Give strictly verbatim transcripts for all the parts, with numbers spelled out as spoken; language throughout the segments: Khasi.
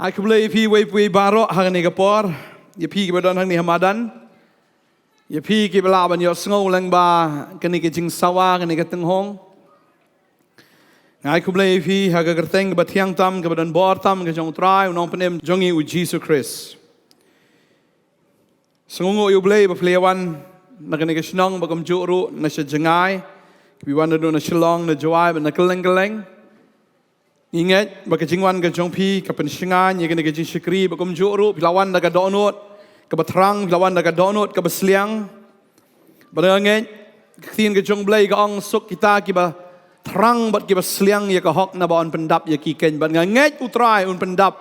Ai khublei ïa phi wei phi baroh ha kane ka por. Ïa phi kiba don hangne ha madan, ïa phi kiba lah ban ïohsngew lyngba kane ka jingsawa, kane ka tynghong. Nga ai khublei ïa phi ha ka kyrteng kaba thiang tam, kaba don bor tam, ka jong U Trai, U Nongpynim jong ngi U Jisu Khrist. Sngewnguh ïa U Blei ba phi la wan na kane ka shnong, ba kumjuh ruh na sha jngai, phi wan naduh na Shillong, na Jowai, bad na kylleng kylleng. Ngi ngeit ba ka jingwan ka jong phi ka pynshngaiñ ïa kane ka jingshakri, ba kumjuh ruh phi la wan da ka dohnud kaba thrang, phi la wan da ka dohnud kaba sliang. Bad nga ngeit, ka ktien ka jong U Blei ka ong, suk kita kiba thrang bad kiba sliang ïa ka hok, naba yn pyndap ïa ki keiñ. Bad nga ngeit U Trai un pyndap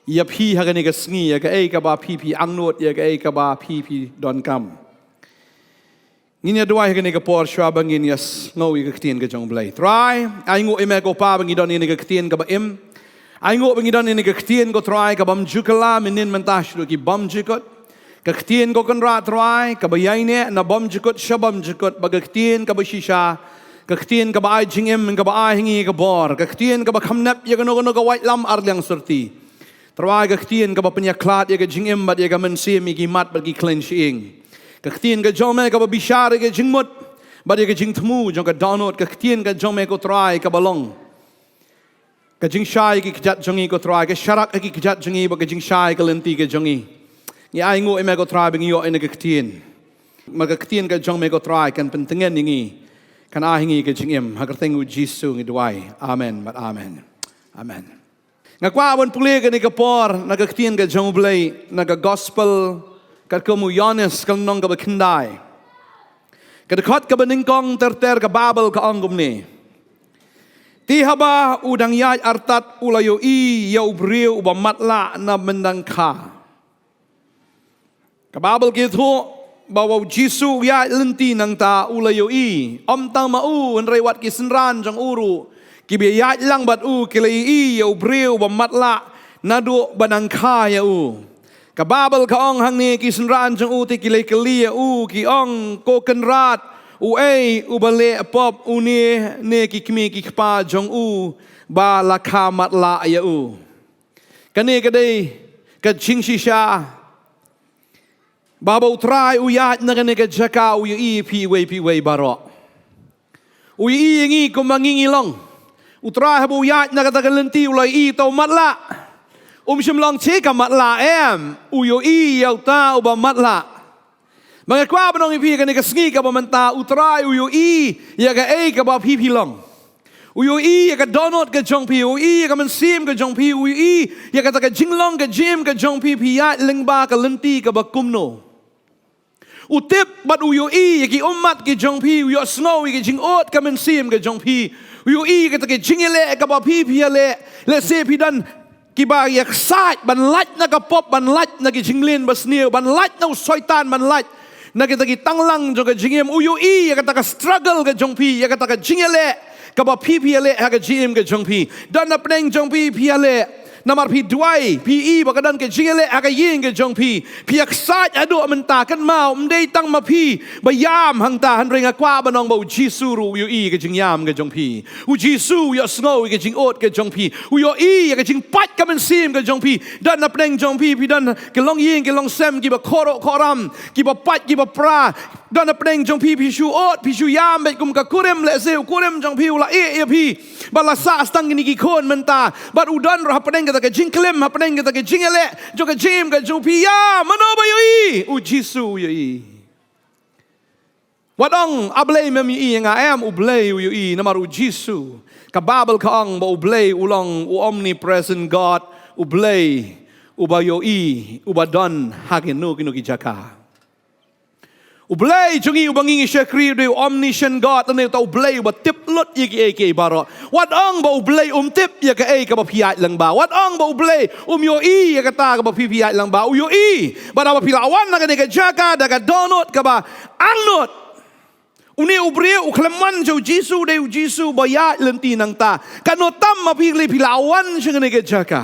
ïa phi ha kane ka sngi, ïa kaei kaba phi phi angnud, ïa kaei kaba phi phi donkam. Ngin ïa duwai ha kane ka por shuwa ba ngin ïa sngew ïa ka ktien ka jong U Blei. Trai, ai nguh ïa me ko Pa ba ngi don ïa kane ka ktien kaba im. Ai nguh ba ngi don ïa kane ka ktien ko Trai, ka bym ju kylla mynhynnin mynta shaduh ki bymjukut. Ka ktien ko Kynrad Trai, kaba ïaineh na bymjukut sha bymjukut, bad ka ktien kaba shisha, ka ktien kaba ai jingim, kaba ai ha ngi ka bor, ka ktien kaba kham nep ïa kano kano ka waitlam arliang surti. Trai, ka ktien kaba pynïakhlad ïa ka jingim bad ïa ka mynsiem, ïa ki mat bad ki khlaiñ shyieng. Ka ktien ka jong me kaba bishar ïa ka jingmut bad ïa ka jingthmu jong ka dohnud. Ka ktien ka jong me ko Trai kaba long ka jingshai ïa ki kjat jong ngi ko Trai, ka sharak ïa ki kjat jong ngi bad ka jingshai ïa ka lynti ka jong ngi. Ngi ai nguh ïa me ko Trai ba ngi ïoh ïa kane ka ktien. Namar ka ktien ka jong me ko Trai kan pyntngen ïa ngi, kan ai ha ngi ka jingim. Ha ka kyrteng U Jisu ngi duwai. Amen bad amen. Amen. Nga kwah ban pule kane ka por na ka ktien ka jong U Blei na ka Gospel katkum u Ïoannis, ka lynnong kaba khyndai, ka dkhot kaba nyngkong ter ter. Ka Baibl ka ong kumne: Te haba u dang ïaid artat, u la ïohi ïa u briew uba matlah na myndang kha. Ka Baibl ka ïathuh ba haba u Jisu u ïaid lynti nangta, u la ïohi, ym tang ma u hynrei wat ki synran jong u ruh kiba ïaid lang bad u ki la ïohi ïa u briew uba matlah naduh ba nang kha ïa u. Ka Baibl ka ong hangne: Ki synran jong u te ki la kylli ïa u, ki ong, Ko Kynrad, uei uba leh pop, une ne ki kmie ki kpa jong u, ba la kha matlah ïa u? Kane ka dei ka jingshisha ba haba U Trai u ïaid na kane ka jaka, u ïohi ïa phi iwei pa iwei baroh. U ïohi ïa ngi kumba ngi ngi long. U Trai haba u ïaid na kata ka lynti, u la ïohi uta u matlah. Um shym long shi ka matlah, em. U ïohi ïa uta uba matlah. Ba nga kwah ban ong ïa phi kane ka sngi kaba mynta, U Trai u ïohi ïa kaei kaba phi phi long. U ïohi ïa ka dohnud ka jong phi, u ïohi ïa ka mynsiem ka jong phi, u ïohi ïa kata ka jinglong ka jingim ka jong phi, phi ïaid lyngba ka lynti kaba kumno. U tip bad u ïohi ïa ki ummat ki jong phi, u ïohsngew ïa ki jingud ka mynsiem ka jong phi. U ïohi ïa kata ka jingïaleh kaba phi phi ïaleh. Lehse phi don kiba ïa ksaid ban lait na ka pop, ban lait na ki jingmlien basniew, ban lait na u Soitan, ban lait na kita ki tanglang jong ka jingim. U ïohi ïa kata ka struggle ka jong phi, ïa kata ka jingïaleh kaba phi phi ïaleh ha ka jingim ka jong phi. Don na pdeng jong phi phi ïaleh namar phi duwai, phi i ba ka don ka jingïaleh ha ka ïing ka jong phi. Phi ïa ksaid haduh mynta, kynmaw, ym dei tang ma phi ba ïam hangta, hynrei nga kwah ban ong ba u Jisu ruh u ïohi ka jingïam ka jong phi. U Jisu u ïohsngew ïa ka jingud ka jong phi. U ïohi ïa ka jingpait ka mynsiem ka jong phi. Don na pdeng jong phi phi don ki longïing ki longsem kiba khoroh khoram, kiba pait kiba pra. Don na pdeng jong phi phi shu ud, phi shu ïam beit kum ka kurim, lehse u kurim jong phi u la ïeh ïa phi. Bad la sah tang kine ki khun mynta. Bad u don ruh hapdeng kata ka jingklim, hapdeng kata ka jingïaleh jong ka jingim ka jong phi. Ïa mano ba ïohi? U Jisu u ïohi. Wat ong, A Blei, mem ïohi ïa nga? Em, U Blei u ïohi, namar u Jisu, ka Baibl ka ong ba U Blei u long u omnipresent God, U Blei uba ïohi, uba don ha kino kino ki jaka. U Blei jong ngi uba ngi ngi shakri u dei u omniscient God, lane uta U Blei uba tip lut ïa kiei kiei baroh. Wat ong ba U Blei um tip ïa kaei kaba phi ïaid lyngba. Wat ong ba U Blei um ïohi ïa kata kaba phi phi ïaid lyngba. U ïohi. Bad haba phi la wan na kane ka jaka da ka dohnud kaba angnud. Une u briew u khlem wan sha u Jisu, u dei u Jisu ba ïaid lynti nangta. Katno tam ma phi lei phi la wan sha kane ka jaka.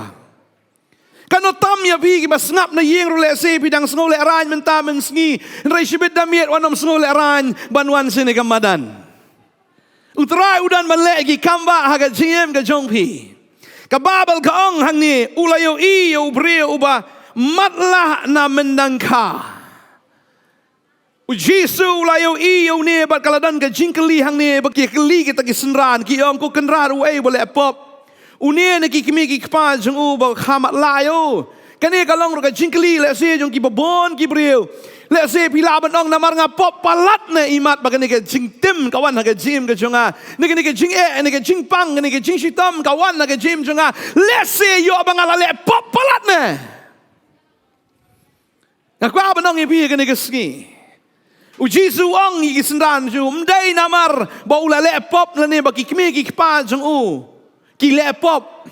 Katno tam ïa phi kiba sngap na ïing ruh lehse phi dang sngew lehraiñ mynta mynsngi, hynrei shibit da miet wat nym sngew lehraiñ ban wan shane ka madan. U Trai u don ban leh ki kam ba ha ka jingim ka jong phi. Ka Baibl ka ong hangne, u la ïohi ïa u briew uba matlah na mynnyngkong. U Jisu u la ïohi ïa une bad ka la don ka jingkylli hangne, ba ki kylli kita ki synran, ki ong, ko Kynrad, uei ba leh pop, une ne ki kmie ki kpa jong u ba kha matlah ïa u? Kane ka long ruh ka jingkylli lehse jong kiba bun ki briew. Lehse phi lah ban ong, namar nga pop palat ne, imat ba kane ka jingtim ka wan ha ka jingim ka jong nga, ne kane ka jingeh, ne ka jingpang, ne ka jingshitom ka wan ha ka jingim jong nga. Lehse ïoh ba nga la leh pop palat ne. Nga kwah ban ong ïa phi ha kane ka sngi, u Jisu u ong ïa ki synran jong u, ym dei namar ba u la leh pop lane ba ki kmie ki kpa jong u ki leh pop.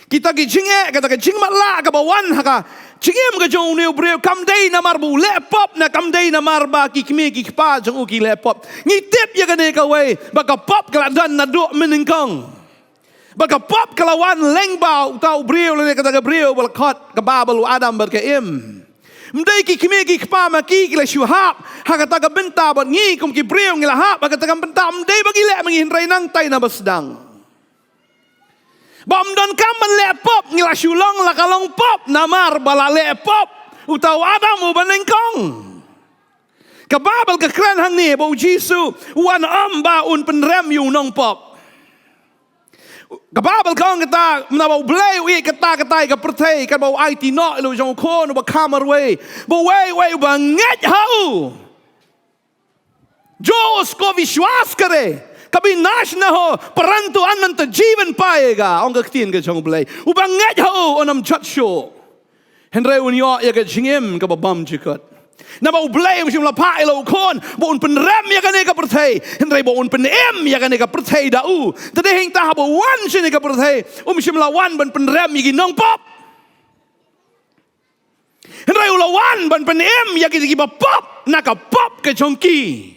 Kita ki jingeh, kata ka jingmatlah kaba wan ha ka jingim ka jong une u briew, kam dei namar ba u leh pop, ne kam dei namar ba ki kmie ki kpa jong u ki leh pop. Ngi tip ïa kane kawei, ba ka pop ka la don naduh mynnyngkong. Ba ka pop ka la wan lyngba uta u briew lane kata ka briew ba la khot ka Baibl u Adam bad ka Im. Ym dei ki kmie ki kpa ma ki ki la shu hap ha kata ka bynta, bad ngi kum ki briew ngi la hap ha kata ka bynta. Ym dei ba ngi leh ma ngi, hynrei nangtai na ba sdang, ba ym don kam ban leh pop, ngi la shu long la ka long pop namar ba la leh pop uta u Adam uba nyngkong. Ka Baibl ka kren hangne ba u Jisu u wan ym ba un pynrem ïa u nongpop. Ka Baibl ka ong kata, naba u Blei u ïeit katta katta ïa ka pyrthei, katba u aiti noh ïa la u jong u Khun uba kha marwei, ba uwei uwei uba ngeit ha u, जो उसको विश्वास करे, कभी नाश न हो, परंतु अनंत जीवन पाएगा, ong ka ktien ka jong u Blei. Uba ngeit ha u un ym jot shuh, hynrei un ïoh ïa ka jingim kaba bymjukut. Naba u Blei um shym la phah ïa la u Khun ba un pynrem ïa kane ka pyrthei, hynrei ba un pynim ïa kane ka pyrthei da u. Te dei hangta haba u wan sha kane ka pyrthei, um shym la wan ban pynrem ïa ki nongpop, hynrei u la wan ban pynim ïa ki, kiba pop na ka pop ka jong ki.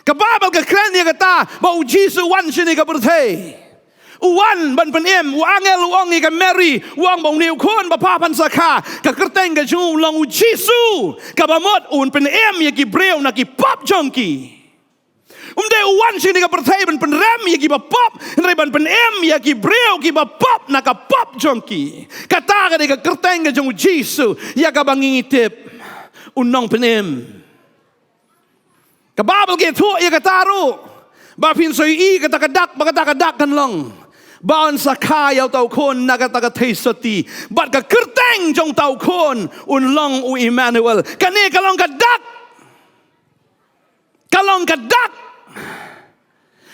Ka Baibl ka kren ïa kata, ba u Jisu u wan sha kane ka pyrthei, u wan ban pynim. U angel u ong ïa ka Mary, u ong ba une u khun ba pha phan sa kha, ka kyrteng ka jong u long u Jisu, kaba mut un pynim ïa ki briew na ki pop jong ki. Um dei u wan sha kane ka pyrthei ban pynrem ïa kiba pop, hynrei ban pynim ïa ki briew kiba pop na ka pop jong ki. Kata ka dei ka kyrteng ka jong u Jisu, ïa kaba ngi tip, u nongpynim. Ka Baibl ka ïathuh ïa kata ruh, ba phin sa ïohi kata ka dak, ba kata ka dak kan long ba yn sa kha ïa uta u khun na kata ka theisotti, bad ka kyrteng jong uta u khun un long u Immanuel. Kane ka long ka dak. Ka long ka dak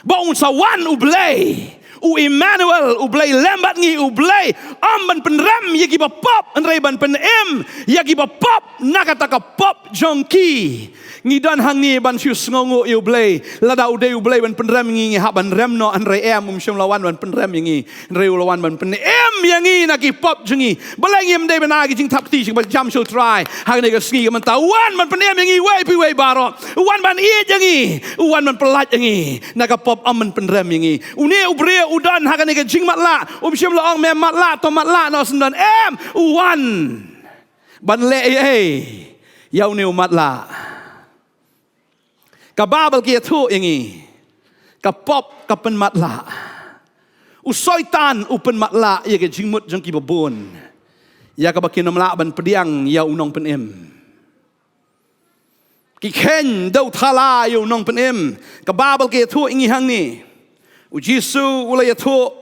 ba un sa wan U Blei, u Immanuel, U Blei lem bad ngi, U Blei. Ym ban pynrem ïa kiba pop, hynrei ban pynim ïa kiba pop na kata ka pop jong ki. Ngi don hangne ban shu sngewnguh ïa U Blei. Lada u dei U Blei ban pynrem ïa ngi, ngi hap ban rem noh, hynrei em, um shym la wan ban pynrem ïa ngi, hynrei u la wan ban pynim ïa ngi na ki pop jong ngi. Balei ngim dei ban ai ki jingthap kti sha kaba jam sha U Trai ha kane ka sngi? Ka mynta u wan ban pynim ïa ngi, wei pa wei baroh. U wan ban ïeit ïa ngi, u wan ban pyllait ïa ngi na ka pop, ym ban pynrem ïa ngi. Une u briew u don ha kane ka jingmatlah, um shym la ong, me matlah, to matlah noh syndon, em. U wan ban leh ei ei ïa une u matlah. Ka Baibl ka ïathuh ïa ngi, ka pop ka pynmatlah. U Soitan u pynmatlah ïa ka jingmut jong kiba bun, ïa kaba kin ym lah ban pdiang ïa u nongpynim. Ki kheiñ dewthala ïa u nongpynim. Ka Baibl ka ïathuh ïa ngi hangne, U Jisu u la ïathuh,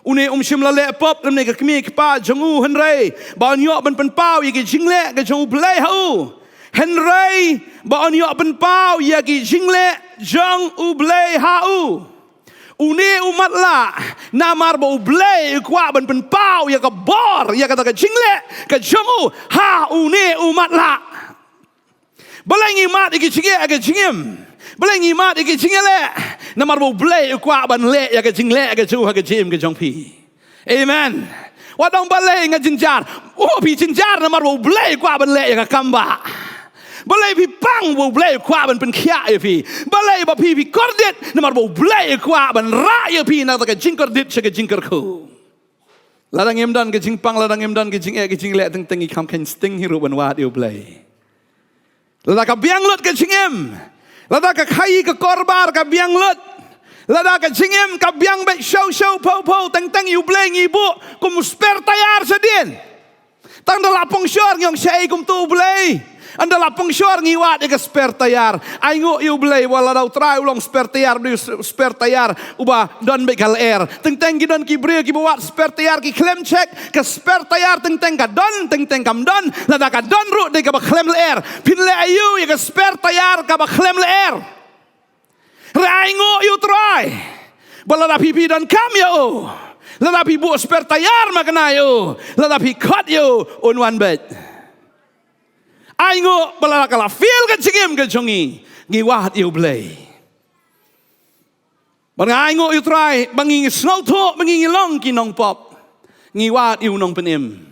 une um shym la leh pop lymne ka kmie kpa jong u, hynrei ba un ïoh ban pynpaw ïa ki jingleh ka jong U Blei ha u. Hynrei ba un ïoh pynpaw ïa ki jingleh jong U Blei ha u. Une u matlah namar ba U Blei u kwah ban pynpaw ïa ka bor, ïa kata ka jingleh ka jong u ha une u matlah. Balei ngi mad ïa ki jingeh ha ka jingim? Balei ngi mad ïa ki jingeh leh? Namar ba U Blei u kwah ban leh ïa ka jingleh ka jong u ha ka jingim ka jong phi. Amen. Wat ong balei nga jynjar. Oh, phi jynjar namar ba U Blei u kwah ban leh ïa ka kam ba. Balei phi pang? Ba U Blei u kwah ban pynkhiah ïa phi. Balei ba phi phi kordit? Namar ba U Blei u kwah ban rah ïa phi na kata ka jingkordit sha ka jingkyrkhu. Lada ngim don ka jingpang, lada ngim don ka jingeh, ka jingleh, teng teng ngi kham kheiñ sting hi ruh ban wad ïa U Blei. Lada ka biang lut ka jingim, lada ka khaïi ka kyrpang ka biang lut, Lada ka jingim ka biang beit shaw shaw phaw phaw, teng teng ïa U Blei ngi buh kum u spare tyre shadien. Tang da la pung shor ngi ong shaei kumto U Blei. Ynda la pung shor ngi wad ïa ka spare tyre. Ai nguh ïa U Blei ba lada U Trai u long spare tyre, u dei u spare tyre uba don beit ka lyer. Teng teng ki don ki briew kiba wad spare tyre ki khlem check, ka spare tyre teng teng ka don, teng teng kam don. Lada ka don ruh dei kaba khlem lyer. Phin leh aïu ïa ka spare tyre kaba khlem lyer? Hynrei ai nguh ïa U Trai ba lada phi phi donkam ïa u, lada phi buh spare tyre makna ïa u, lada phi khot ïa u, un wan beit. Ai nguh ba lada ka la fail ka jingim ka jong ngi, ngi wad ïa U Blei. Bad nga ai nguh ïa U Trai ba ngi ngi sngewthuh ba ngi ngi long ki nongpop, ngi wad ïa u Nongpynim.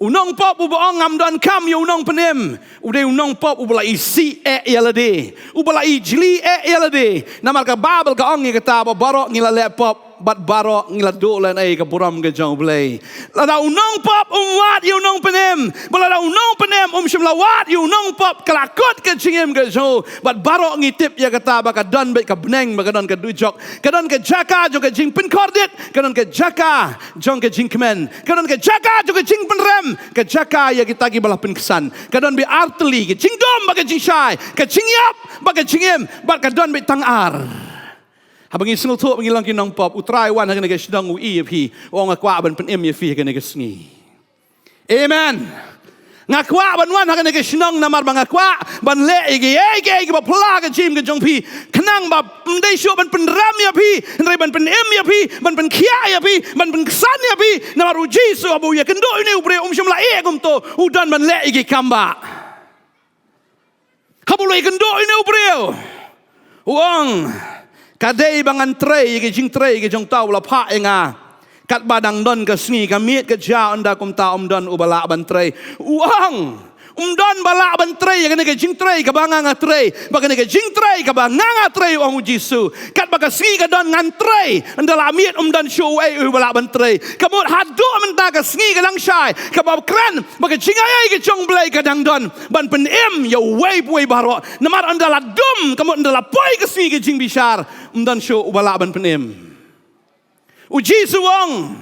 U nongpop uba ong ngam donkam ïa u Nongpynim, u dei u nongpop uba la isih eh ïa lade, uba la ijli eh ïa lade. Namar ka Baibl ka ong ïa kata ba baroh ngi la leh pop bad baroh ngi la duh lehnoh ïa ka burom ka jong U Blei. Lada u nongpop um wad ïa u Nongpynim, ba lada u Nongpynim um shym la wad ïa u nongpop, ka la kut ka jingim ka jong u. Bad baroh ngi tip ïa kata ba ka don beit ka bneng, ba ka don ka dujok, ka don ka jaka jong ka jingpynkhordit, ka don ka jaka jong ka jingkmen, ka don ka jaka jong ka jingpynrem, ka jaka ïa kita kiba la pynksan. Ka don beit ar tylli, ka jingdum bad ka jingshai, ka jingïap bad ka jingim, bad ka don beit tang ar. Haba ngi sngewthuh ba ngi long ki nongpop, U Trai wan ha kane ka shnong u ïohi ïa phi, u ong nga kwah ban pynim ïa phi ha kane ka sngi. Amen. Nga kwah ban wan ha kane ka shnong namar ba nga kwah ban leh ïa kiei kiei kiba pla ha ka jingim ka jong phi. Khnang ba ym dei shuh ban pynrem ïa phi, hynrei ban pynim ïa phi, ban pynkhiah ïa phi, ban pynksan ïa phi. Namar U Jisu haba u ïakynduh ïa une u briew um shym la ïeh kumto, u don ban leh ïa ki kam ba. Haba u la ïakynduh ïa une u briew, u ong, ka dei ba ngan trei ïa ka jingtrei ka jong uta uba la phah ïa nga. Katba dang don ka sngi, ka miet ka jia, ynda kumta ym don uba lah ban trei. U ong, ym don ba lah ban trei ïa kane ka jingtrei kaba nga nga trei. Ba kane ka jingtrei kaba nga nga trei, u ong U Jisu, katba ka sngi ka don ngan trei. Ynda la miet ym don shuh uei uei uba lah ban trei. Ka mut haduh mynta ka sngi ka dang shai, kaba kren ba ka jingaiei ka jong U Blei ka dang don ban pynim ïa uwei pa uwei baroh. Namar ynda la dum, ka mut ynda la poi ka sngi ka jingbishar, ym don shuh uba lah ban pynim. U Jisu u ong,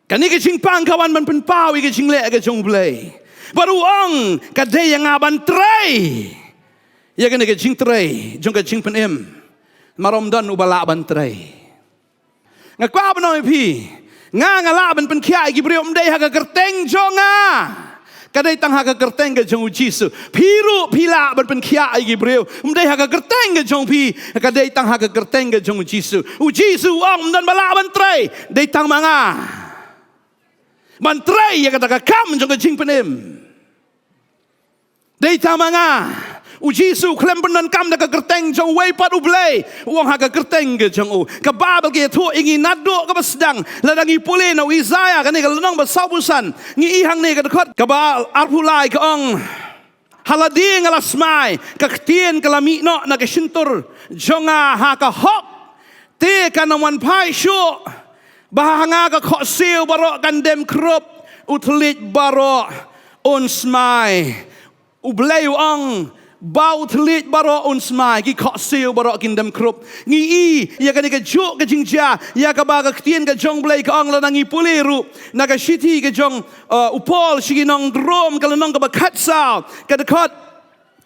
kane ka jingpang ka wan ban pynpaw ïa ka jingleh ka jong U Blei. Bad u ong, ka dei ïa nga ban trei ïa kane ka jingtrei jong ka jingpynim. Namar ym don uba lah ban trei. Nga kwah ban ong ïa phi, nga nga lah ban pynkhiah ïa ki briew, ym dei ha ka kyrteng jong nga. Ka dei tang ha ka kyrteng ka jong U Jisu. Phi ruh phi lah ban pynkhiah ïa ki briew, ym dei ha ka kyrteng ka jong phi, ka dei tang ha ka kyrteng ka jong U Jisu. U Jisu u ong ym don ba lah ban trei, dei tang ma nga ban trei ïa kata ka kam jong ka jingpynim. Dei tang ma nga. U Jisu u khlem pyndonkam da ka kyrteng jong uwei pat U Blei, u ong ha ka kyrteng ka jong u. Ka Baibl ka ïathuh ïa ngi naduh kaba sdang, lada ngi pule na u Isaïah kane ka lynnong ba sawphew san, ngi i hangne ka dkhot kaba arphew lai ka ong, ha lade nga la smai, ka ktien ka la mih noh na ka shyntur jong nga ha ka hok, te kan ym wan phai shuh. Ba ha nga ka khohsiew baroh kan dem khrup, u thylliej baroh un smai. U Blei u ong ba u thylliej baroh un smai, ki khohsiew baroh kin dem khrup. Ngi i ïa kane kajuh ka jingjia ïa kaba ka ktien ka jong U Blei ka ong, lada ngi pule ruh na ka shithi ka jong, uh, u Paul sha ki nong Rom, ka lynnong kaba khatsaw, ka dkhot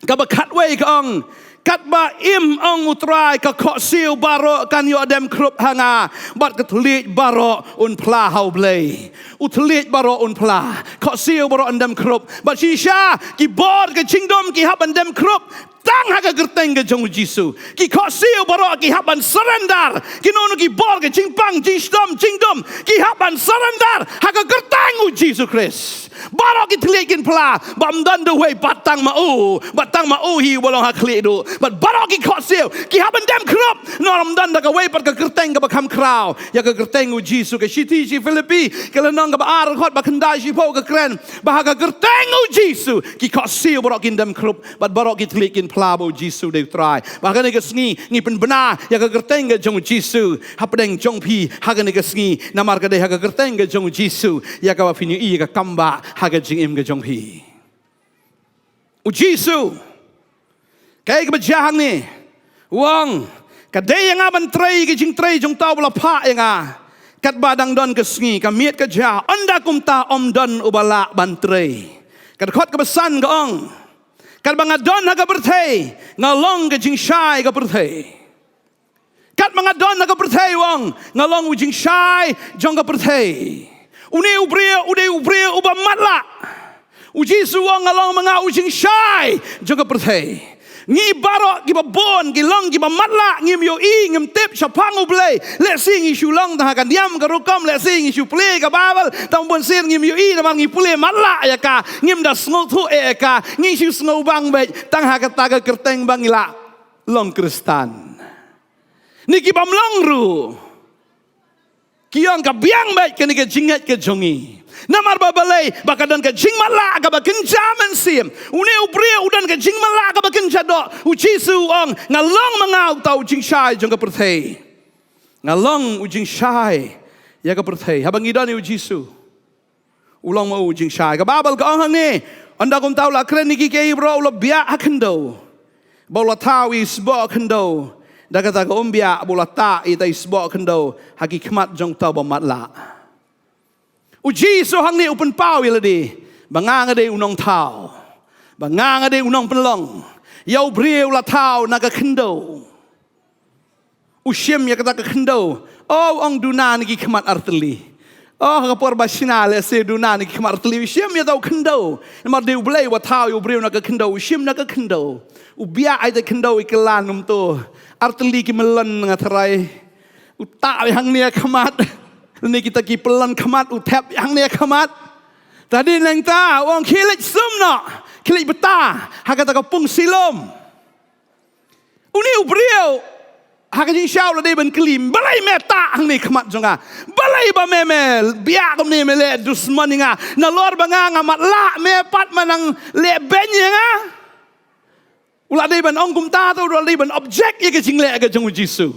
kaba khatwei ka ong, katba im, ong U Trai, ka khohsiew baroh kan ïoh dem khrup ha nga, bad ka thylliej baroh un phla ha U Blei. U thylliej baroh un phla, khohsiew baroh un dem khrup. Bad shisha ki bor ka jingdum ki hap ban dem khrup tang ha ka kyrteng ka jong U Jisu. Ki khohsiew baroh ki hap ban surrender. Kino kino ki bor ka jingpang, jingshitom, jingdum, ki hap ban surrender ha ka kyrteng U Jisu Khrist. Baroh ki thylliej kin phla, ba ym don da uwei pat tang ma u, ba tang ma u hi uba long ha khlieh duh. Bad baroh ki khohsiew ki hap ban dem khrup, namar ym don da kawei pat ka kyrteng kaba kham khraw ïa ka kyrteng U Jisu. Ka shithi sha ki Philippi, ka lynnong kaba ar, dkhot ba khyndai shiphew ka kren ba ha ka kyrteng U Jisu ki khohsiew baroh kin dem khrup, bad baroh ki thylliej kin phla ba U Jisu dei U Trai. Ba ha kane ka sngi ngi pynbna ïa ka kyrteng ka jong U Jisu hapdeng jong phi ha kane ka sngi, namar ka dei ha ka kyrteng ka jong U Jisu ïa kaba phin ïohi ïa ka kam ba ha ka jingim ka jong phi. U Jisu, kaei kaba jia hangne? U ong, ka dei ïa nga ban trei ïa ka jingtrei jong uta uba la phah ïa nga. Katba dang don ka sngi, ka miet ka jia, ynda kumta ym don uba lah ban trei. Ka dkhot kaba san ka ong, katba nga don ha ka pyrthei, nga long ka jingshai ka pyrthei. Katba nga don ha ka pyrthei, u ong, nga long u jingshai jong ka pyrthei. Une u briew u dei u briew uba matlah. U Jisu u ong, nga long ma nga u jingshai jong ka pyrthei. Ngi baroh kiba bun ki long kiba matlah, ngim ïohi, ngim tip shaphang U Blei. Lehse ngi shu long tang ha ka niam ka rukom, lehse ngi shu pule ka Baibl, tang bun sien ngim ïohi namar ngi pule matlah ïa ka, ngim da sngewthuh ïa ka, ngi shu sngewbang beit tang ha kata ka kyrteng ba ngi la long Khristan. Ngi kibym long ruh, ki ong ka biang beit kane ka jingngeit ka jong ngi. Namar ba balei? Ba ka don ka jingmatlah kaba kynja mynsiem. Une u briew u don ka jingmatlah kaba kynja doh. U Jisu u ong, nga long ma nga uta u jingshai jong ka pyrthei. Nga long u jingshai ïa ka pyrthei. Haba ngi don ïa u Jisu, u long ma u jingshai. Ka Baibl ka ong hangne, ynda kumta u la kren ïa ki, ki baroh, u la biah ha khyndew. Ba u la thaw ïa i sboh khyndew da kata ka umbiah, ba u la tah ïa ita i sboh khyndew ha ki khmat jong uta uba matlah. U Jisu hangne u pynpaw ïa lade ba nga nga dei u nongthaw, ba nga nga dei u nongpynlong ïa u briew u la thaw na ka khyndew. U shim ïa kata ka khyndew. Oh, u ong duna na ki khmat artylli. Oh, ka por ba shna lehse duna na ki khmat artylli. U shim ïa uta u khyndew. Namar dei U Blei uba thaw ïa u briew na ka khyndew. U shim na ka khyndew. U biah ïa ita i khyndew i kylla, um to. Artylli ki mlien nga tharai. U tah ïa hangne ha khmat. Lane kita ki pyllun khmat u thep ïa hangne ha khmat. Te hadien nangta u ong khie leit sum noh. Khie leit bta ha kata ka pung Siloam. Une u briew ha ka jingshisha u la dei ban kylli, balei me tah hangne ha khmat jong nga? Balei ba me, me biah kumne, me leh dusmon ïa nga? Nalor ba nga nga matlah, me pat ma nang leh beiñ ïa nga. U la dei ban ong kumta, te u la dei ban object ïa ka jingleh ka jong u Jisu.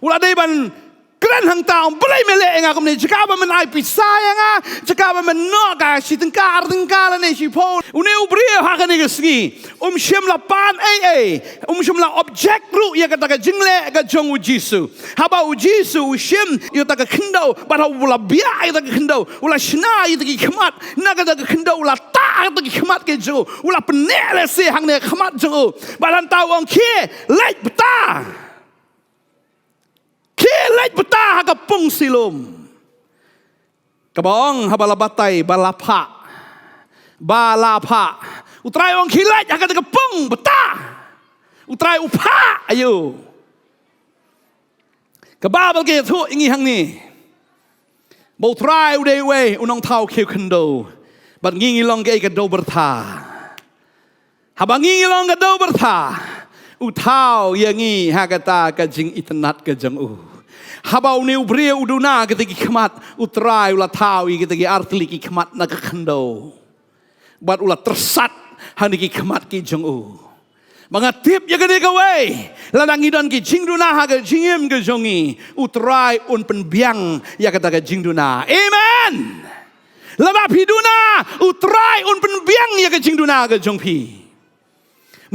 U la dei ban kren hangta, ong, balei me leh ïa nga kumne? Jaka ba men ai pisa ïa nga, jaka ba men noh ka shi tyngka ar tyngka lane shiphew. Une u briew ha kane ka sngi um shym la pan ei ei, um shym la object ruh ïa kata ka jingleh ka jong u Jisu. Haba u Jisu u shim ïa kata ka khyndew, bad haba u la biah ïa kata ka khyndew, u la shna ïa kata ki khmat, na kata ka khyndew u la tah ïa kata ki khmat ki jong u, u la pyneh lehse hangne ha khmat jong u. Bad hangta u ong khie leit bta. Khie leit bta ha ka pung Siloam. Kaba ong haba la batai, ba la phah. Ba la phah. U Trai u ong khie leit ha kata ka pung bta. U Trai u phah ïa u. Ka Baibl ka ïathuh ïa ngi hangne ba u Trai u dei uwei u nongthaw khiew khyndew. Bad ngi ngi long kaei? Ka dew byrtha. Haba ngi ngi long ka dew byrtha, u thaw ïa ngi ha kata ka jingitynnad ka jong u. Haba une u briew u duna kata ki khmat, u Trai u la thaw ïa kata ki artylli ki khmat na ka khyndew. Bad u la tyrsat ha kine ki khmat ki jong u. Ba nga tip ïa kane kawei, lada ngi don ki jingduna ha ka jingim ka jong ngi, u Trai un pynbiang ïa kata ka jingduna. Amen. Lada phi duna, u Trai un pynbiang ïa ka jingduna ka jong phi.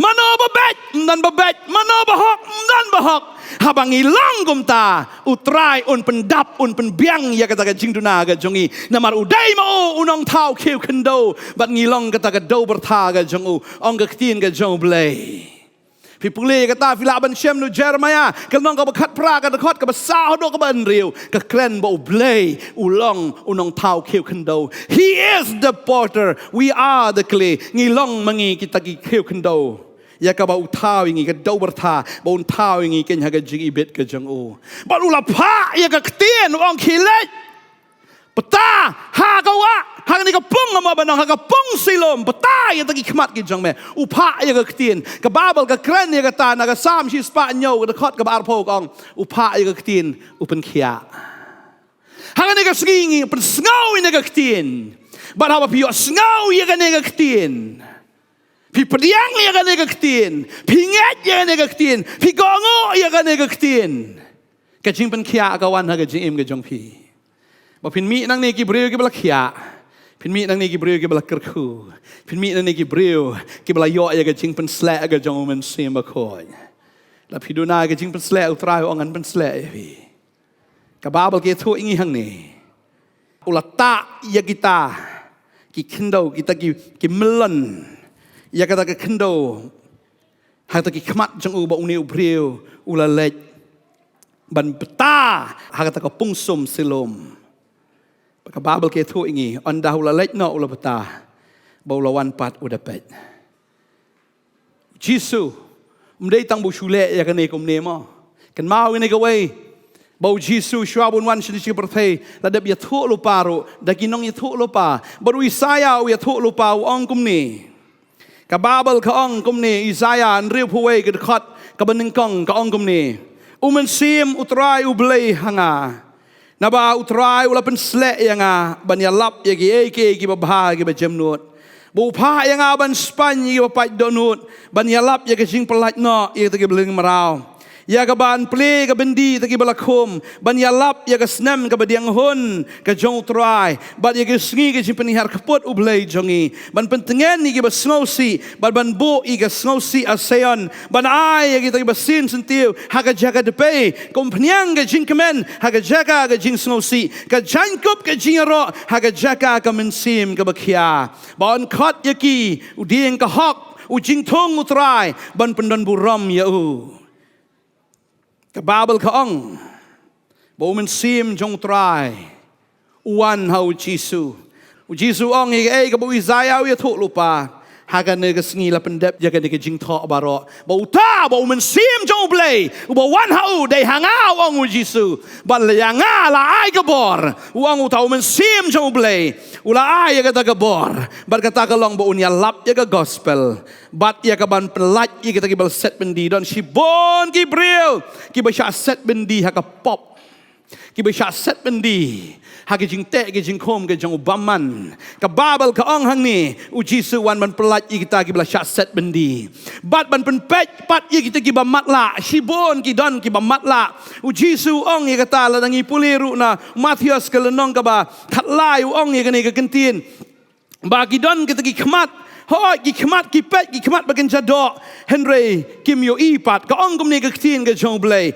Mano ba beit, ym don ba beit. Mano ba hok, ym don ba hok. Haba ngi long kumta, u Trai un pyndap, un pynbiang ïa kata ka jingduna ka jong ngi. Namar u dei ma u u nongthaw khiew khyndew, bad ngi long kata ka dew byrtha ka jong u. Ong ka ktien ka jong U Blei. Phi pule ïa kata, phi lah ban shem na u Jeremiah ka lynnong kaba khatphra, ka dkhot kaba saw haduh kaba hynriew, ka kren ba U Blei u long u nongthaw khiew khyndew. He is the potter, we are the clay. Ngi long ma ngi kita ki khiew khyndew ïa kaba u thaw ïa ngi, ka dew byrtha, ba un thaw ïa ngi keiñ ha ka jingibit ka jong u. Bad u la phah ïa ka ktien, u ong khie leit bta ha ka wah, ha kane ka pung, mo, ba nang ha ka pung Siloam, bta ïa kita ki khmat ki jong me. U phah ïa ka ktien. Ka Baibl ka kren ïa kata na ka Salm shispah hynñiew, ka dkhot kaba arphew, ka ong, u phah ïa ka ktien, u pynkhiah. Ha kane ka sngi ngi pynsngew ïa kane ka ktien. Bad haba phi ïohsngew ïa kane ka ktien, phi pdiang ïa kane ka ktien, phi ngeit ïa kane ka ktien, phi kohnguh ïa kane ka ktien, ka jingpynkhiah ka wan ha ka jingim ka jong phi. Ba phin mih nangne ki briew kiba la khiah. Phin mih nangne ki briew kiba la kyrkhu. Phin mih nangne ki briew kiba la ïoh ïa ka jingpynsleh ka jong U Mynsiem Bakhuid. Lada phi duna ka jingpynsleh, U Trai u ong ngan pynsleh ïa phi. Ka Baibl ka ïathuh ïa ngi hangne, u la tah ïa kita ki khyndew, kita ki, ki mlien, ïa kata ka khyndew ha kata ki khmat jong u, ba une u briew u la leit ban bta ha kata ka pungsum Siloam. Ba ka Baibl ka ïathuh ïa ngi, ynda u la leit noh u la bta, ba u la wan pat u da peit. Jisu um dei tang ba u shu leh ïa kane kumne mo. Kynmaw ïa kane kawei, ba U Jisu shuwa ba un wan sha kane ka pyrthei, la dep ïathuh lypa ruh da ki nongïathuhlypa. Bad u Isaïah u ïathuh lypa, u ong kumne. Ka Baibl ka ong kumne, Isaïah hynriewphew wei ka dkhot kaba nyngkong ka ong kumne: U Mynsiem U Trai U Blei ha nga, naba U Trai u la pynsleh ïa nga ban ïalap ïa kiei kiei kiba bha kiba jemnud. Ba u phah ïa nga ban spaiñ ïa kiba pait dohnud, ban ïalap ïa ka jingpyllait noh ïa kita kiba lyngmraw, ïa ka ban plie ka byndi ïa kita kiba la khum, ban ïalap ïa ka snem kaba dieng hun ka jong U Trai, bad ïa ka sngi ka jingpynhiar kput U Blei jong ngi, ban pyntngen ïa kiba sngewsih, bad ban buh ïa ka sngewsih ha Zion, ban ai ïa kita kiba sien syntiew ha ka jaka dpei, ka umphniang ka jingkmen ha ka jaka ka jingsngewsih, ka jaiñkup ka jingïaroh ha ka jaka ka mynsiem kaba khia. Ba yn khot ïa ki u dieng ka hok, u jingthung U Trai, ban pyndonburom ïa u. Ka Baibl ka ong ba U Mynsiem jong U Trai u wan ha U Jisu. U Jisu u ong ïa kaei kaba u Isaïah u ïathuh lypa. Ha kane ka sngi la pyndep ïa kane ka jingthoh baroh, ba uta, ba U Mynsiem jong U Blei uba wan ha u, dei ha nga, u ong U Jisu. Bad la ïa nga la ai ka bor, u ong uta U Mynsiem jong U Blei, u la ai ïa kata ka bor. Bad kata ka long ba un ïalap ïa ka gospel, bad ïa ka ban pyllait ïa kita kiba la set byndi. Don shibun ki briew kiba shah set byndi ha ka pop, kiba shah set byndi ha ka jingteh ka jingkhum ka jong u bymman. Ka Baibl ka ong hangne, U Jisu u wan ban pyllait ïa kita kiba la shah set byndi, bad ban pynpeit pat ïa kita kiba matlah. Shibun ki don kiba matlah. U Jisu u ong ïa kata, lada ngi pule ruh na Mathaios ka lynnong kaba khatlai, u ong ïa kane ka kyntien, ba ki don kita ki khmat, hooid, ki khmat ki peit, ki khmat ba kin jadoh, hynrei kim ïohi pat. Ka ong kumne ka ktien ka jong U Blei,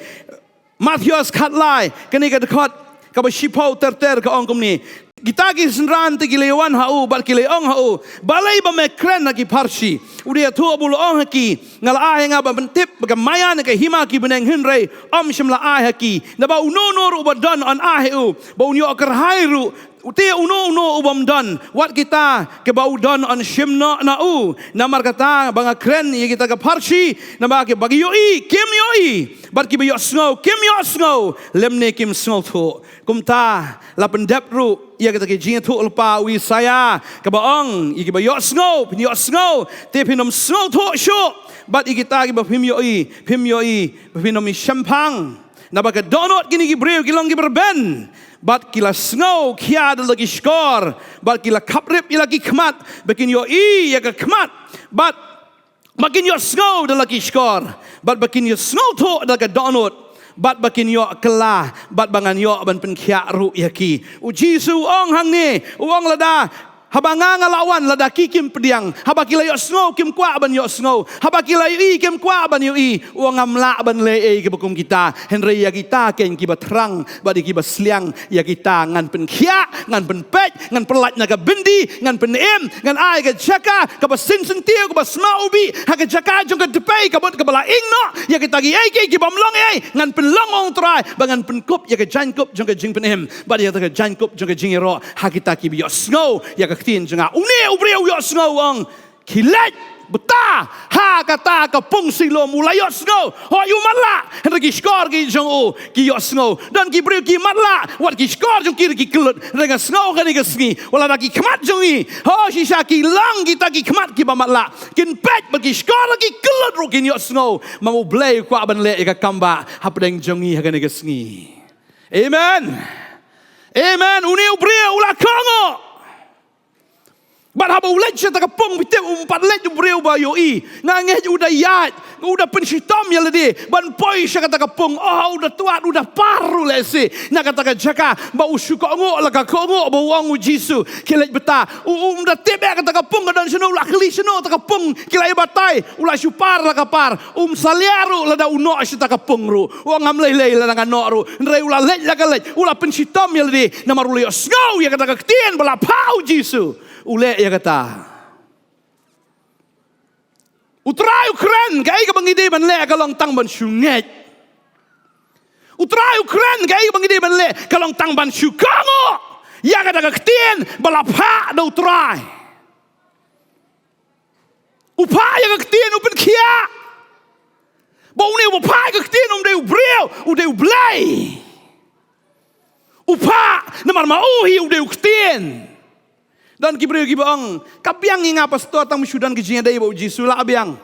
Mathaios khatlai, kane ka dkhot kaba shiphew ter ter, ka ong kumne: Kita ki synran te ki la ïawan ha u bad ki la ong ha u, balei ba me kren ha ki pharshi? U da ïathuh bad u la ong ha ki, nga la ai ha nga ban pyntip ba ka maïan ka hima ki bneng, hynrei ym shym la ai ha ki. Naba uno uno ruh uba don yn ai ha u, ba un ïoh kyrhai ruh. Te uno uno u bym don, wat kita kiba u don yn shim noh na u. Namar kata ba nga kren ïa kita ka pharshi, namar kiba ki ïohi kim ïohi, bad kiba ïohsngew kim ïohsngew, lymne kim sngewthuh. Kumta la pyndep ruh ïa kita ki jingïathuh lypa u Isaïah, kaba ong ïa kiba ïohsngew, phin ïohsngew, te phin ym sngewthuh shuh, bad ïa kita kiba phim ïohi, phim ïohi, ba phin ym shemphang. Naba ka dohnud kine ki briew ki long kiba rben, bad ki la sngew khia da la ki shkor, bad ki la khaprip ïa la ki khmat, ba kin ïohi ïa ka khmat, bad ba kin ïohsngew da la ki shkor, bad ba kin ïohsngewthuh da ka dohnud, bad ba kin ïoh kylla, bad ba ngan ïoh ban pynkhiah ruh ïa ki. U Jisu u ong hangne, u ong lada, haba nga nga la wan, lada ki kim pdiang, haba ki la ïohsngew kim kwah ban ïohsngew, haba ki la ïohi kim kwah ban ïohi, u ong ngam lah ban leh ei kaba kum kita. Hynrei ïa kita kein kiba thrang bad ïa kiba sliang, ïa kita ngan pynkhiah, ngan pynpeit, ngan pyllait na ka byndi, ngan pynim, ngan ai ka jaka kaba sien syntiew, kaba sma u bih, ha ka jaka jong ka dpei, ka mut kaba la ing noh ïa kita kiei kiei ki bym long ei. Ngan pynlong, ong U Trai, ba ngan pynkup ïa ka jaiñkup jong ka jingpynim bad ïa ka jaiñkup jong ka jingïaroh ha kita kiba ïohsngew ïa ka ktien jong nga. Une u briew u ïohsngew, u ong, khie leit bta ha kata ka pung Siloam. U la ïohsngew, hooid u matlah, hynrei ki shkor ki jong u ki ïohsngew. Don ki briew ki matlah, wat ki shkor jong ki ruh ki kyllut. Hynrei nga sngew kane ka sngi, wat lada ki khmat jong ngi, hooid, shisha ki long kita ki khmat kiba matlah, kin peit, bad ki shkor ki kyllut ruh kin ïohsngew. Namar U Blei u kwah ban leh ïa ka kam ba hapdeng jong ngi ha kane ka sngi. Amen. Amen. Une u briew u la kohnguh. Bad haba u leit sha kata ka pung, phi tip, um pat leit u briew ba ïohi. Nga ngeit u da ïaid, u da pynshitom ïa lade ban poi sha kata ka pung. Oh, u da twad, u da par ruh lehse na kata ka jaka ba u shu kohnguh la ka kohnguh ba u ong u Jisu. Khie leit bata. U, um da tip eh kata ka pung ka don shano, u la kylli shano kata ka pung, ki la ïa batai. U la shu par la ka par. Um salia ruh lada u noh sha kata ka pung ruh. U ong, ngam lei lei lada nga noh ruh. Hynrei u la leit la ka leit, u la pynshitom ïa lade namar u la ïohsngew ïa kata ka ktien ba la phah u Jisu. U leh ïa kata. U Trai u kren, kaei kaba ngi dei ban leh ka long tang ban shu ngeit. U Trai u kren, kaei kaba ngi dei ban leh ka long tang ban shu kohnguh ïa kata ka ktien ba la phah da u Trai. U phah ïa ka ktien, u pynkhiah ba une uba phah ïa ka ktien um dei u briew, u dei u Blei. U phah namar ma u hi u dei u ktien. Don ki briew kiba ong, ka biang ïa nga pastor, tang ma shu don ka jingïadei bad u Jisu la biang.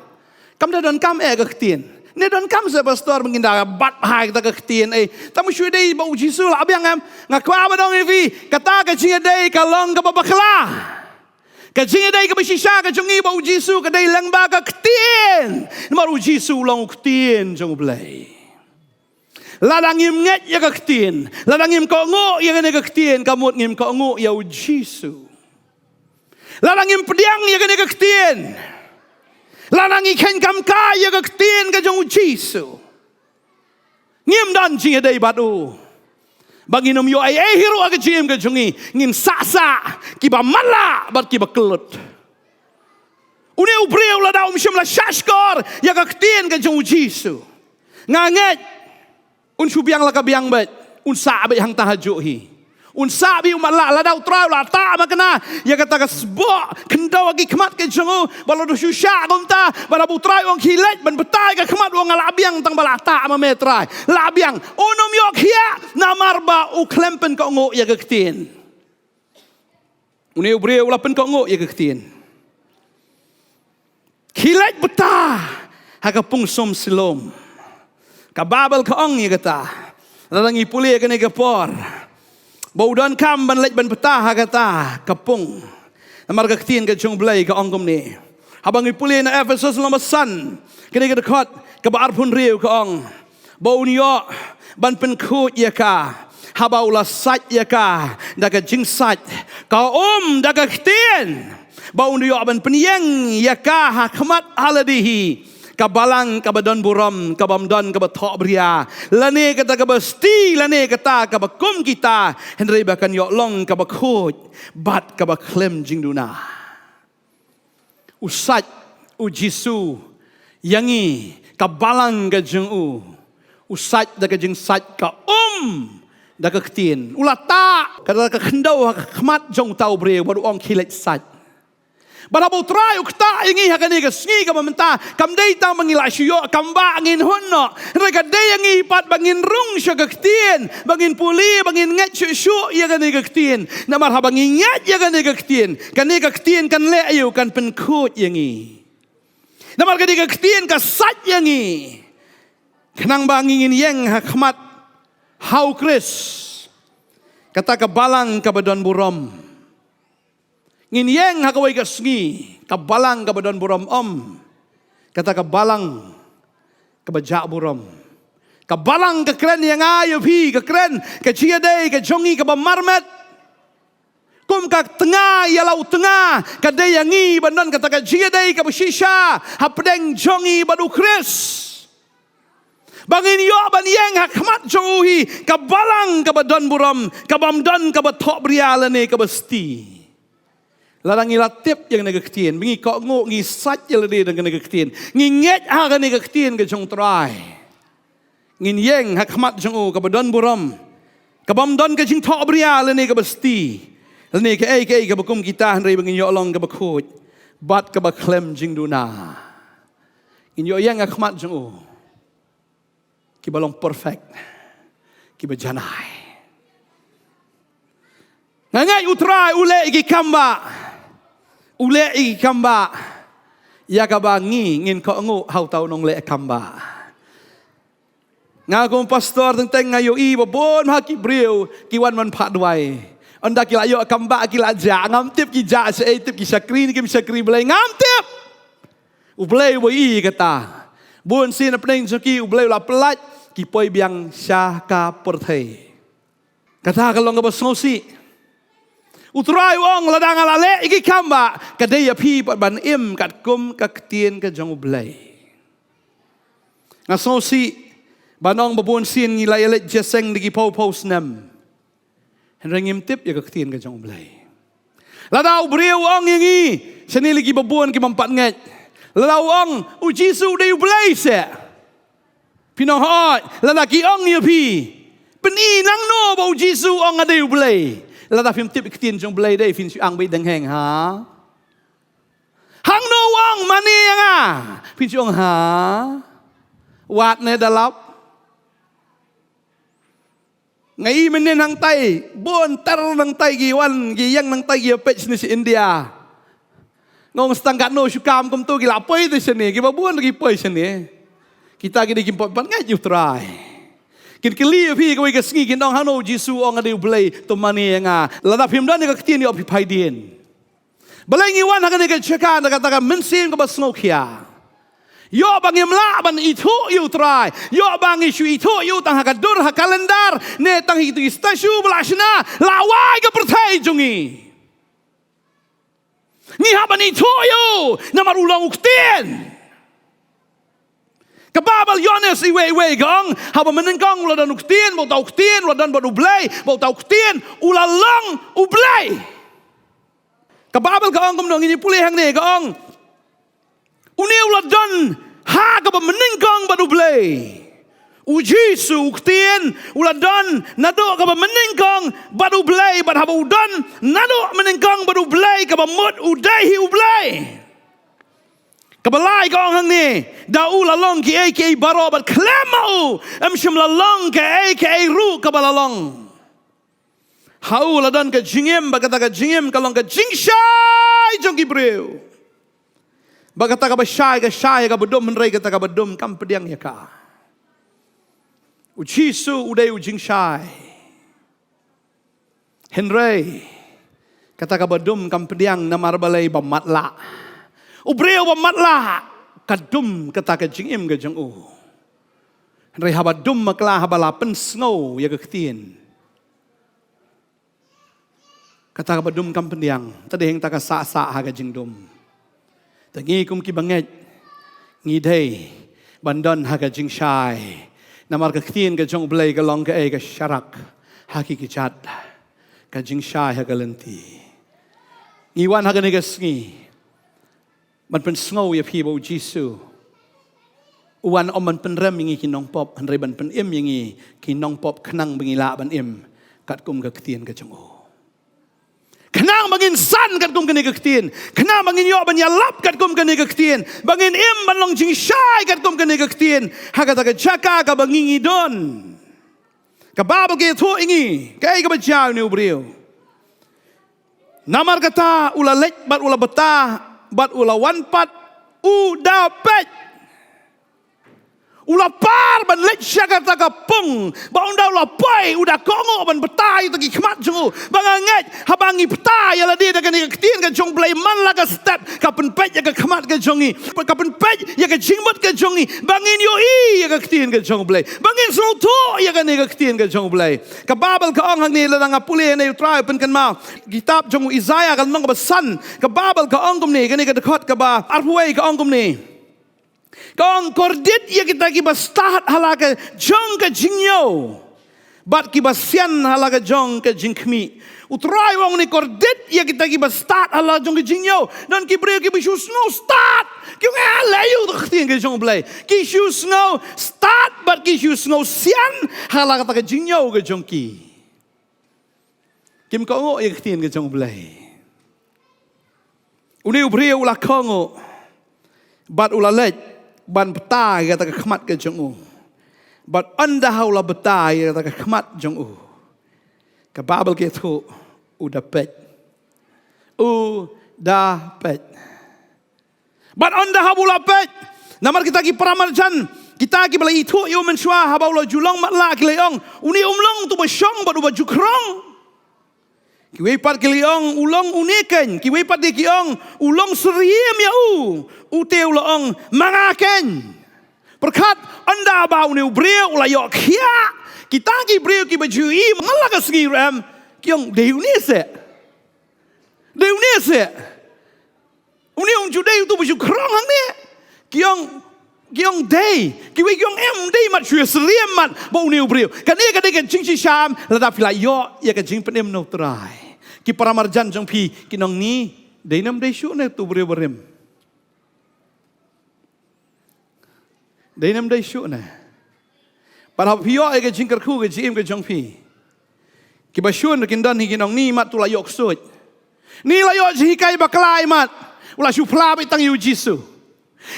Kam da donkam eh ka ktien. Ne donkam sa pastor ba ngin da bat ha kata ka ktien, eh, tang ma shu dei bad u Jisu la biang em. Nga kwah ban ong ïa phi, kata ka jingïadei ka long kaba bakla. Ka jingïadei kaba shisha ka jong ngi bad u Jisu ka dei lyngba ka ktien. Namar u Jisu u long u ktien jong u Blei. Lada ngim ngeit ïa ka ktien, lada ngim kohnguh ïa kane ka ktien, ka mut ngim kohnguh ïa u Jisu. Lada ngim pdiang ïa kane ka ktien, lada ngi kheiñ kam kai ïa ka ktien ka jong u Jisu, ngim don jingïadei bad u. Ba ngin ym ïoh ei ei hi ruh ha ka jingim ka jong ngi, ngin sah sah kiba matlah bad kiba kyllut. Une u briew lada um shym la shahshkor ïa ka ktien ka jong u Jisu, nga ngeit un shu biang la ka biang beit, un sah beit hangta hajuh hi. Un sah beit, um matlah. Lada u Trai u la tah makna ïa kata ka sboh khyndew ha ki khmat ka jong u, ba la dei shu shah kumta, ba la ba u Trai u ong khie leit ban batai ka khmat, u ong nga la biang tang ba la tah ma me Trai. La biang. Un ym ïoh khiah namar ba u khlem pynkohnguh ïa ka ktien. Une u briew u la pynkohnguh ïa ka ktien. Khie leit bata ha ka pung sum Siloam. Ka Baibl ka ong ïa kata. Lada ngi pule ïa kane ka por, ba u donkam ban leit ban bata ha kata ka pung. Namar ka ktien ka jong u Blei ka ong kumne. Haba ngi pule na Ephesos lynnong ba san, kane ka dkhot kaba arphew hynriew ka ong, ba un ïoh ban pynkhuid ïa ka haba u la sait ïa ka da ka jingsait ka um da ka ktien, ba un ïoh ban pynïeng ïa ka ha khmat ha lade hi, ka balang kaba don burom, ka bym don kaba thohbria, lane kata kaba sti, lane kata kaba kum kita, hynrei ba kan ïoh long kaba khuid bad kaba khlem jingduna. U sait u Jisu ïa ngi, ka balang ka jong u. U sait da ka jingsait ka um da ka ktien. U la tah kata ka khyndew ha khmat jong uta u briew bad u ong khie leit sait. Bad haba u Trai u ktah ïa ngi ha kane ka sngi kaba mynta, kam dei tang ba ngin lah shu ïoh kam ba ngin hun noh. Hynrei ka dei ïa ngi pat ba ngin rung sha ka ktien, ba ngin pule, ba ngin ngeit shuh shuh ïa kane ka ktien. Namar haba ngi ngeit ïa kane ka ktien, kane ka ktien kan leh ïa u, kan pynkhuid ïa ngi. Namar kane ka ktien ka sait ïa ngi. Khnang ba ngi ngin ïeng ha khmat ha u Khrist, kata ka balang kaba don burom. Ngin ïeng ha kawei ka sngi, ka balang kaba don burom, em, kata ka balang kaba jah burom. Ka balang ka kren ïa nga ïa phi, ka kren ka jingïadei ka jong ngi kaba marmet. Kum ka tnga ïa la u tnga, ka dei ïa ngi ban don kata ka jingïadei kaba shisha hapdeng jong ngi bad u Khrist. Ba ngin ïoh ban ïeng ha khmat jong u hi, ka balang kaba don burom, ka bym don kaba thohbria lane kaba sti. Lada ngi la tip ïa kane ka ktien, ba ngi kohnguh, ngi sait ïa lade da kane ka ktien, ngi ngeit ha kane ka ktien ka jong u Trai, ngin ïeng ha khmat jong u kaba don burom, ka bym don ka jingthohbria lane kaba sti, lane kaei kaei kaba kum kita, hynrei ba ngin ïoh long kaba khuid bad kaba khlem jingduna. Ngin ïoh ïeng ha khmat jong u kiba long perfect, kiba janai. Nga ngeit u Trai u leh ïa ki kam ba, u leh ïa ki kam ba ïa kaba ngi ngin kohnguh ha uta u nongleh kam ba. Nga kum pastor teng teng nga ïohi ba bun ha ki briew ki wan ban phah duwai. Ynda ki la ïoh kam ba ki la jah, ngam tip ki jah shaei, tip ki shakri ne kim shakri Blei, ngam tip. U Blei uba ïohi kata. Bun sien hapdeng jong ki U Blei u la pyllait, ki poi biang sha ka pyrthei. Kata ka long kaba sngewsih. U Trai u ong, lada nga la leh ïa ki kam ba, ka dei ïa phi pat ban im katkum ka ktien ka jong U Blei. Nga sngewsih ban ong ba bun sien ngi la ïaleit jingïaseng da ki phew phew snem, hynrei ngim tip ïa ka ktien ka jong U Blei. Lada u briew u ong ïa ngi, shane lei ki babun ki bym pat ngeit. Lada u ong, U Jisu u dei U Blei seh, phin ong hooid. Lada ki ong ïa phi, pyni nangno ba U Jisu u ong nga dei U Blei, lada phim tip ïa ka ktien jong U Blei dei phin shu ang beit dang heng, ha? Hangno u ong mane ïa nga, phin shu ong, ha? Wat ne da lap. Nga i mynnin hangtai, bun ter nangtai ki wan, ki ïeng nangtai ki ïa peit shane sha India. Nga ong, sa tang katno shu kam kumto, ki la poi te shane, ki babun ki poi shane. Kita ki dei kim pat ngeit ïa U Trai. Kin kylli ïa phi kawei ka sngi, kin ong, hangno U Jisu u ong nga dei U Blei, to mane ïa nga. Lada phim don ïa ka ktien, ïoh phi phaidien. Balei ngi wan ha kane ka jaka, na kata ka mynsiem kaba sngewkhia? Ïoh ba ngim lah ban ithuh ïa U Trai, ïoh ba ngi shu ithuh ïa u tang ha ka dur, ha ka calendar, ne tang ha kito ki statue ba la shna, la wai ka pyrthei jong ngi. Ngi hap ban ithuh ïa u, namar u long u ktien. Ka Baibl Ïoannis iwei iwei ka ong, haba mynnyngkong u la don u ktien, bad uta u ktien u la don bad U Blei, bad uta u ktien u la long U Blei. Ka Baibl ka ong kumno, ngin ïa pule hangne, ka ong, une u la don ha kaba mynnyngkong bad U Blei. U Jisu u ktien u la don naduh kaba mynnyngkong bad U Blei, bad haba u don naduh mynnyngkong bad U Blei, kaba mut u dei hi U Blei. Kaba lai ka ong hangne, da u la long kiei kiei baroh, bad khlem ma u, ym shym la long kaei kaei ruh kaba la long. Ha u la don ka jingim, bad kata ka jingim ka long ka jingshai jong ki briew. Bad kata kaba shai ka shai ïa kaba dum, hynrei kata kaba dum kam pdiang ïa ka. U Jisu u dei u jingshai. Hynrei kata kaba dum kam pdiang, namar balei? Ba matlah. U briew ba matlah, ka dum kata ka jingim ka jong u. Hynrei haba dum bakla, haba la pynsngew ïa ka ktien, kata kaba dum kam pdiang. Te dei hangta ka sah sah ha ka jingdum. Te ngi kum ki bangeit, ngi dei ban don ha ka jingshai. Namar ka ktien ka jong U Blei ka long kaei? Ka sharak ha ki kjat, ka jingshai ha ka lynti. Ngi wan ha kane ka sngi ban pynsngew ïa phi ba U Jisu u wan ym ban pynrem ïa ngi ki nongpop, hynrei ban pynim ïa ngi ki nongpop, khnang ba ngi lah ban im katkum ka ktien ka jong u. Khnang ba ngin san katkum kane ka ktien, khnang ba ngin ïoh ban ïalap katkum kane ka ktien, ba ngin im ban long jingshai katkum kane ka ktien ha kata ka jaka kaba ngi ngi don. Ka Baibl ka ïathuh ïa ngi kaei kaba jia ïa une u briew. Namar kata u la leit bad u la bata, bad u la wan pat u da peit. U la par ban leit sha kata ka pung, bad ynda u la poi u da kohnguh ban bata ïa kita ki khmat jong u. Ba nga ngeit haba ngi bata ïa lade da kane ka ktien ka jong U Blei, man la ka step ka pynpeit ïa ka khmat ka jong ngi, ka pynpeit ïa ka jingmut ka jong ngi, ba ngin ïohi ïa ka ktien ka jong U Blei, ba ngin sngewthuh ïa kane ka ktien ka jong U Blei. Ka Baibl ka ong hangne, lada nga pule hangne, U Trai u pynkynmaw, kitab jong u Isaïah ka lynnong kaba san, ka Baibl ka ong kumne, kane ka dkhot kaba arphew wei ka ong kumne. Ka ong, kordit ïa kita kiba stad ha la ka jong ka jingïew, bad kiba sian ha la ka jong ka jingkhmih. U Trai u ong ne, kordit ïa kita kiba stad ha la jong ka jingïew. Don ki briew kiba shu sngew stad, ki ong, eh, leh ïa u, ka ktien ka jong U Blei. Ki shu sngew stad bad ki shu sngew sian ha la kata ka jingïew ka jong ki. Kim kohnguh ïa ka ktien ka jong U Blei. Une u briew u la kohnguh bad u la leit ban bata ïa kata ka khmat ka jong u. Bad ynda u la bata ïa kata ka khmat jong u, ka Baibl ka ïathuh u da peit. U da peit. Bad ynda haba u la peit, namar kita ki paramarjan, kita kiba la ithuh ïa u mynshuwa, haba u la ju long matlah, ki la ong, une um long uto uba shong bad uba ju khrong. Kiwei pat ki la ong, u long une keiñ. Kiwei pat de ki ong, u long syriem ïa u. Ute u la ong, ma nga keiñ. Pyrkhat, ynda ba une u briew u la ïoh khiah, kita ki briew kiba ju im man la ka sngi ruh em, ki ong, dei une seh. Dei une seh. Une um ju dei utu ba ju khrong hangne. Ki ong, ki ong dei. Kiwei ki ong em, dei mat, shu ïa syriem mat ba une u briew. Kane ka dei ka jingshisha em, lada phi la ïoh ïa ka jingpynim na u Trai. Ki para marjan jong phi kin ong, ni, dei ne ym dei shuh ne utu u briew barim. Dei ne ym dei shuh ne. Pat haba phi ïoh ïa ka jingkyrkhu ka jingim ka jong phi, kiba shun kin don hi kin ong, ni mat, utu la ïoh ksuid. Ni la ïoh jinghikai bakla mat. U la shu phla beit tang ïa u Jisu.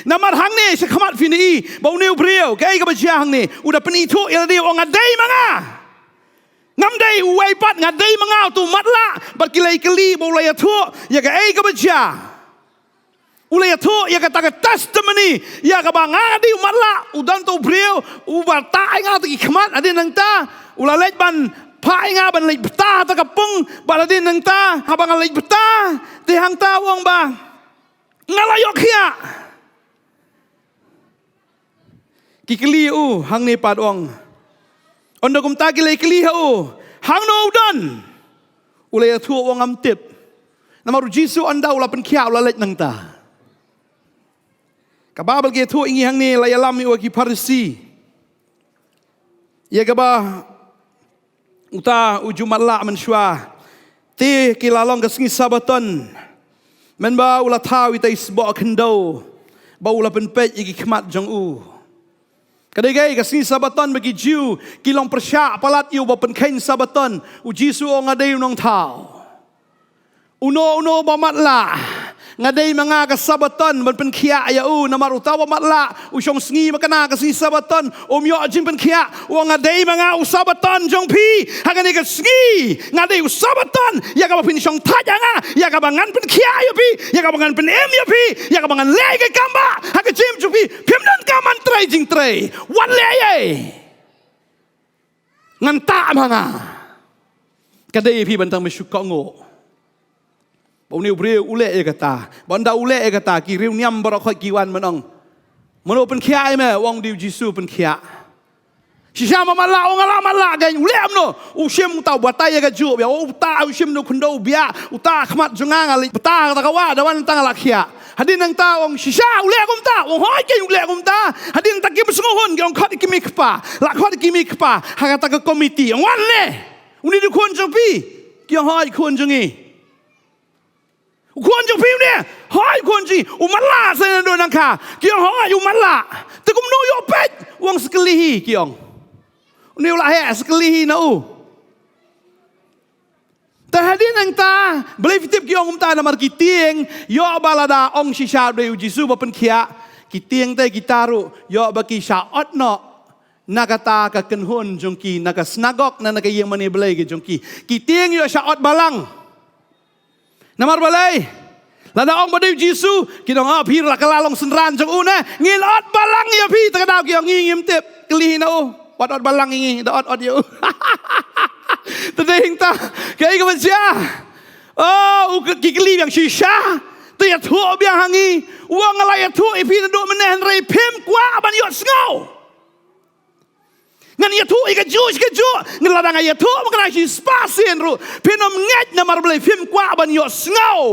Namar hangne shakhmat phin i ba une u briew, kaei kaba jia hangne, u da pynithuh ïa lade, u ong, nga dei ma nga. Ngam dei uwei pat, nga dei ma nga utu u matlah. Bad ki la ïakylli ba u la ïathuh ïa kaei kaba jia. U la ïathuh ïa kata ka testimony, ïa kaba nga dei u matlah, u don utu u briew uba tah ïa nga ha ki khmat, hadien nangta u la leit ban phah ïa nga ban leit btah ha kata ka pung, bad hadien nangta haba nga leit btah, te hangta u ong ba nga la ïoh khiah. Ki kylli ïa u, hangne pat u ong. Ynda kumta ki la ïakylli ha u, hangno u don? U la ïathuh, u ong, ngam tip. Namar u Jisu ynda u la pynkhiah u la leit nangta. Ka Baibl ka ïathuh ïa ngi hangne, la ïalam ïa u ha ki Pharisi. Ïa kaba uta u ju matlah mynshuwa. Te ki la long ka sngi Sabaton. Mynba u la thaw ïa uta i sboh khyndew, ba u la pynpeit ïa ki khmat jong u. Ka dei kaei ka sngi Sabaton, ba ki Jiw ki long pyrshah palat ïa uba pynkheiñ Sabaton. U Jisu u ong, nga dei u nongthaw. Uno uno uba matlah, nga dei ma nga ka Sabaton ban pynkhiah ïa u. Namar uta uba matlah u shong sngi makna ka sngi Sabaton, um ïoh jingpynkhiah. U ong, nga dei ma nga u Sabaton jong phi. Ha kane ka sngi nga dei u Sabaton, ïa kaba phin shong thait ha nga, ïa kaba ngan pynkhiah ïa phi, ïa kaba ngan pynim ïa phi, ïa kaba ngan leh ïa ka kam ba ha ka jingim jong phi. Phim donkam ban trei jingtrei, wat leh ei ei. Ngan tah ma nga. Ka dei ïa phi ban tang ban shu kohnguh. Ba une u briew u leh ïa kata. Ba ynda u leh ïa kata, ki riewniam baroh khoit ki wan ban ong, mano pynkhiah ïa me? U ong, dei u Jisu pynkhiah. Shisha ma matlah? U ong, nga la matlah keiñ. U leh kumno? U shim uta u batai ïa ka juh, bia uta u shim na u khyndew, bia uta khmat jong nga, nga leit btah ha kata ka wah, da wan tang nga la khiah. Hadien nangta u ong, shisha u leh kumta? U ong, hooid keiñ u leh kumta. Hadien nangta ki ba sngewhun ki ong, khot ïa ki mei kpa. La khot ïa ki mei kpa ha kata ka komiti. U ong, wan leh, une dei u khun jong phi? Ki ong, hooid, khun jong ngi. U khun jong phi une? Hooid, khun jong ngi. U matlah sa naduh nangkha? Ki ong, hooid, u matlah. Te kumno u ïoh peit? U ong, sa kylli hi, ki ong. Une u la heh, sa kylli hi na u. Te hadien nangta balei phi tip ki ong kumta? Namar ki tieng ïoh ba lada ong shisha u dei u Jisu ba pynkhiah, ki tieng te kita ruh ïoh ba ki shah ot noh na kata ka kynhun jong ki, na ka synagog, na, na ka ïing mane Blei ka jong ki. Ki tieng ïoh shah ot balang. Namar balei? Lada ong ba dei u Jisu, kin ong, ah, phi la kylla long synran jong u ne. Ngin ot balang ïa phi. Te ka daw ki ong, ngi ngim tip. Kylli hi na u. Wat ot balang ïa ngi, da ot ot ïa u. Te dei hangta kaei kaba jia. Oh, u ki kylli biang, shisha te ïathuh biang ha ngi? U ong, nga la ïathuh ïa phi naduh mynne, hynrei phim kwah ban ïohsngew. Ngan ïathuh ïa kajuh sha kajuh. Ngan, lada nga ïathuh ma kane shi spah sien ruh, phin ym ngeit namar balei? Phim kwah ban ïohsngew.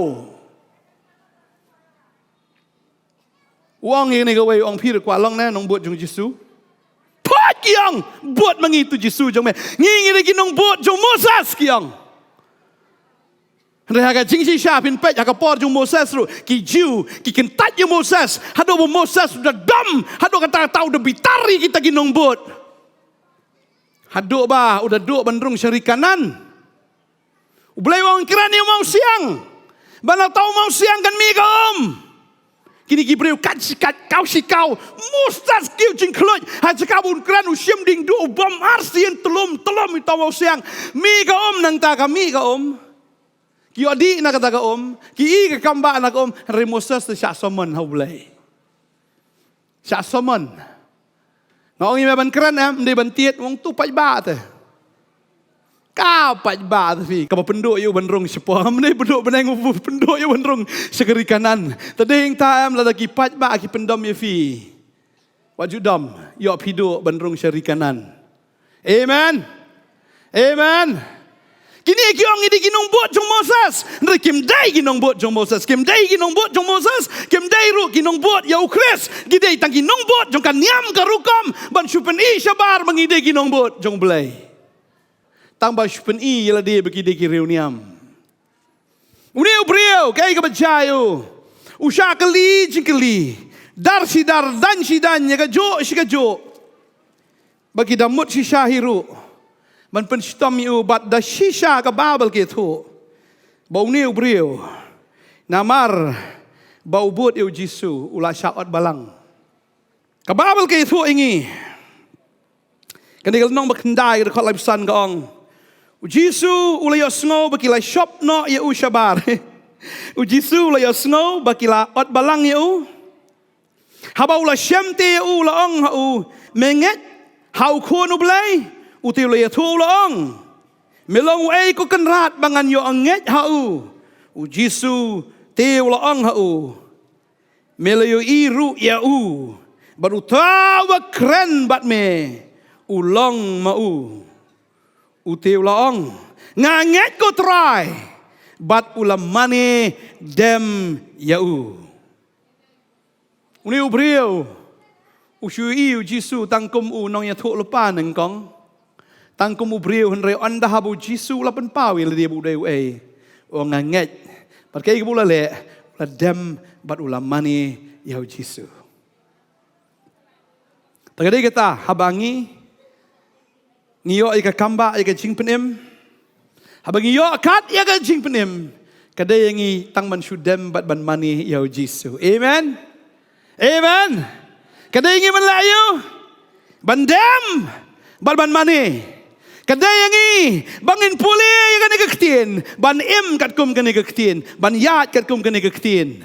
U ong ïa kane kawei, u ong, phi ruh kwah long ne nongbud jong u Jisu? Phi ki ong, bud ma ngi utu u Jisu jong me. Ngi ngi dei ki nongbud jong u Moses, ki ong. Hynrei ha ka jingshisha phin peit ha ka por jong u Moses ruh, ki Jiw ki kyntait ïa u Moses, haduh ba u Moses u da dom, haduh katta katta u da bitar ïa kita ki nongbud. Haduh ba u da duh ban rung sha ri Kanaan. U Blei u ong, kren ïa u mawsiang, ba na uta u mawsiang kan mih ka um. Kine ki briew kat shi kat, kaw shi kaw, mustard kiew jingkhluit. Ha jaka ba un kren u shim dieng duh, u bom arsien tlum tlum ïa uta u mawsiang. Mih ka um, nangta ka mih ka um. Ki ïoh dih na kata ka um, ki i ka kam ba na ka um, hynrei u Moses te shah summon ha u Blei. Shah summon. Nga ong ïa me ban kren em, ym dei ban tied, u ong, to paidbah te. Ka paidbah te phi, kaba pynduh ïa u ban rung shapoh. Mynne pynduh bneng u pynduh ïa u ban rung sha ka ri Kanaan. Te dei hangta em, lada ki paidbah ki pyndom ïa phi, wat ju dom, ïoh phi duh ban rung sha ri Kanaan. Amen. Amen. Kine ki ong ngi dei ki nongbud jong Moses. Hynrei kim dei ki nongbud jong Moses. Kim dei ki nongbud jong Moses. Kim dei ruh ki nongbud ïa u Khrist. Ki dei tang ki nongbud jong ka niam ka rukom ban shu pyni shabar ba ngi dei ki nongbud jong U Blei. Tang ba shu pyni ïa lade ba ki dei ki riewniam. Une u briew, kaei kaba jia ïa u? U shah kylli jingkylli, dar shi dar, daiñ shi daiñ, ïa kajuh shi kajuh. Ba ki da mut shisha hi ruh ban pynshitom ïa u, bad da shisha ka Baibl ka ïathuh ba une u briew, namar ba u bud ïa u Jisu, u la shah ot balang. Ka Baibl ka ïathuh ïa ngi, kane ka lynnong ba khyndai, ka dkhot laiphew san ka ong, u Jisu u la ïohsngew ba ki la shop noh ïa u shabar. U Jisu u la ïohsngew ba ki la ot balang ïa u. Haba u la shem te ïa u, u la ong ha u, me ngeit ha u Khun U Blei? U te u la ïathuh, u la ong, me long uei ko Kynrad ba ngan ïoh ngeit ha u? U Jisu te u la ong ha u, me la ïohi ruh ïa u, bad uta uba kren bad me u long ma u. U te u la ong, nga ngeit ko Trai, bad u la mane dem ïa u. Une u briew u shu ïohi ïa u Jisu tang kum u nongïathuhlypa nyngkong, tang kum u briew, hynrei ynda haba u Jisu u la pynpaw ïa lade ba u dei uei, u ong, nga ngeit. Bad kaei kaba u la leh? U la dem bad u la mane ïa u Jisu. Te ka dei kata, haba ngi, ngi ïoh ïa ka kambah ïa ka jingpynim, haba ngi ïoh kat ïa ka jingpynim, ka dei ïa ngi tang ban shu dem bad ban mane ïa u Jisu. Amen. Amen. Ka dei ïa ngi ban leh aïu? Ban dem bad ban mane. Ka dei ïa ngi ba ngin pule ïa kane ka ktien, ban im katkum kane ka ktien, ban ïaid katkum kane ka ktien.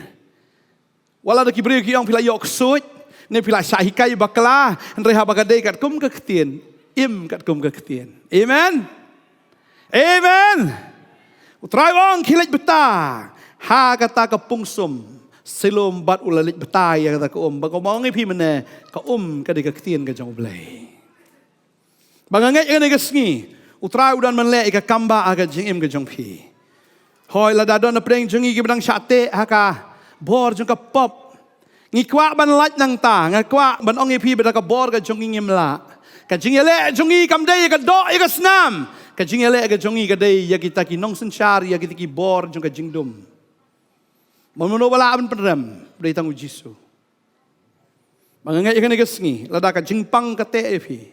Wat la da ki briew ki ong phi la ïoh ksuid, ne phi la shah hikai bakla, hynrei haba ka dei katkum ka ktien, im katkum ka ktien. Amen. Amen. U Trai u ong, khie leit bta ha kata ka pung sum. Siloam bad u la leit bta ïa kata ka um. Ba kumba ong ïa phi mynne, ka um ka dei ka ktien ka jong U Blei. Ba nga ngeit ïa kane ka sngi U Trai u don ban leh ïa ka kambah ha ka jingim ka jong phi. Hooid, lada don napdeng jong ngi kiba dang shah teh ha ka bor jong ka pop, ngi kwah ban lait nangta, nga kwah ban ong ïa phi ba da ka bor ka jong ngi ngim lah. Ka jingïaleh jong ngi kam dei ïa ka doh ïa ka snam. Ka jingïaleh ka jong ngi ka dei ïa kita ki nongsynshar, ïa kita ki bor jong ka jingdum. Mano mano ba lah ban pynrem, dei tang U Jisu. Ba nga ngeit ïa kane ka sngi, lada ka jingpang ka teh ïa phi,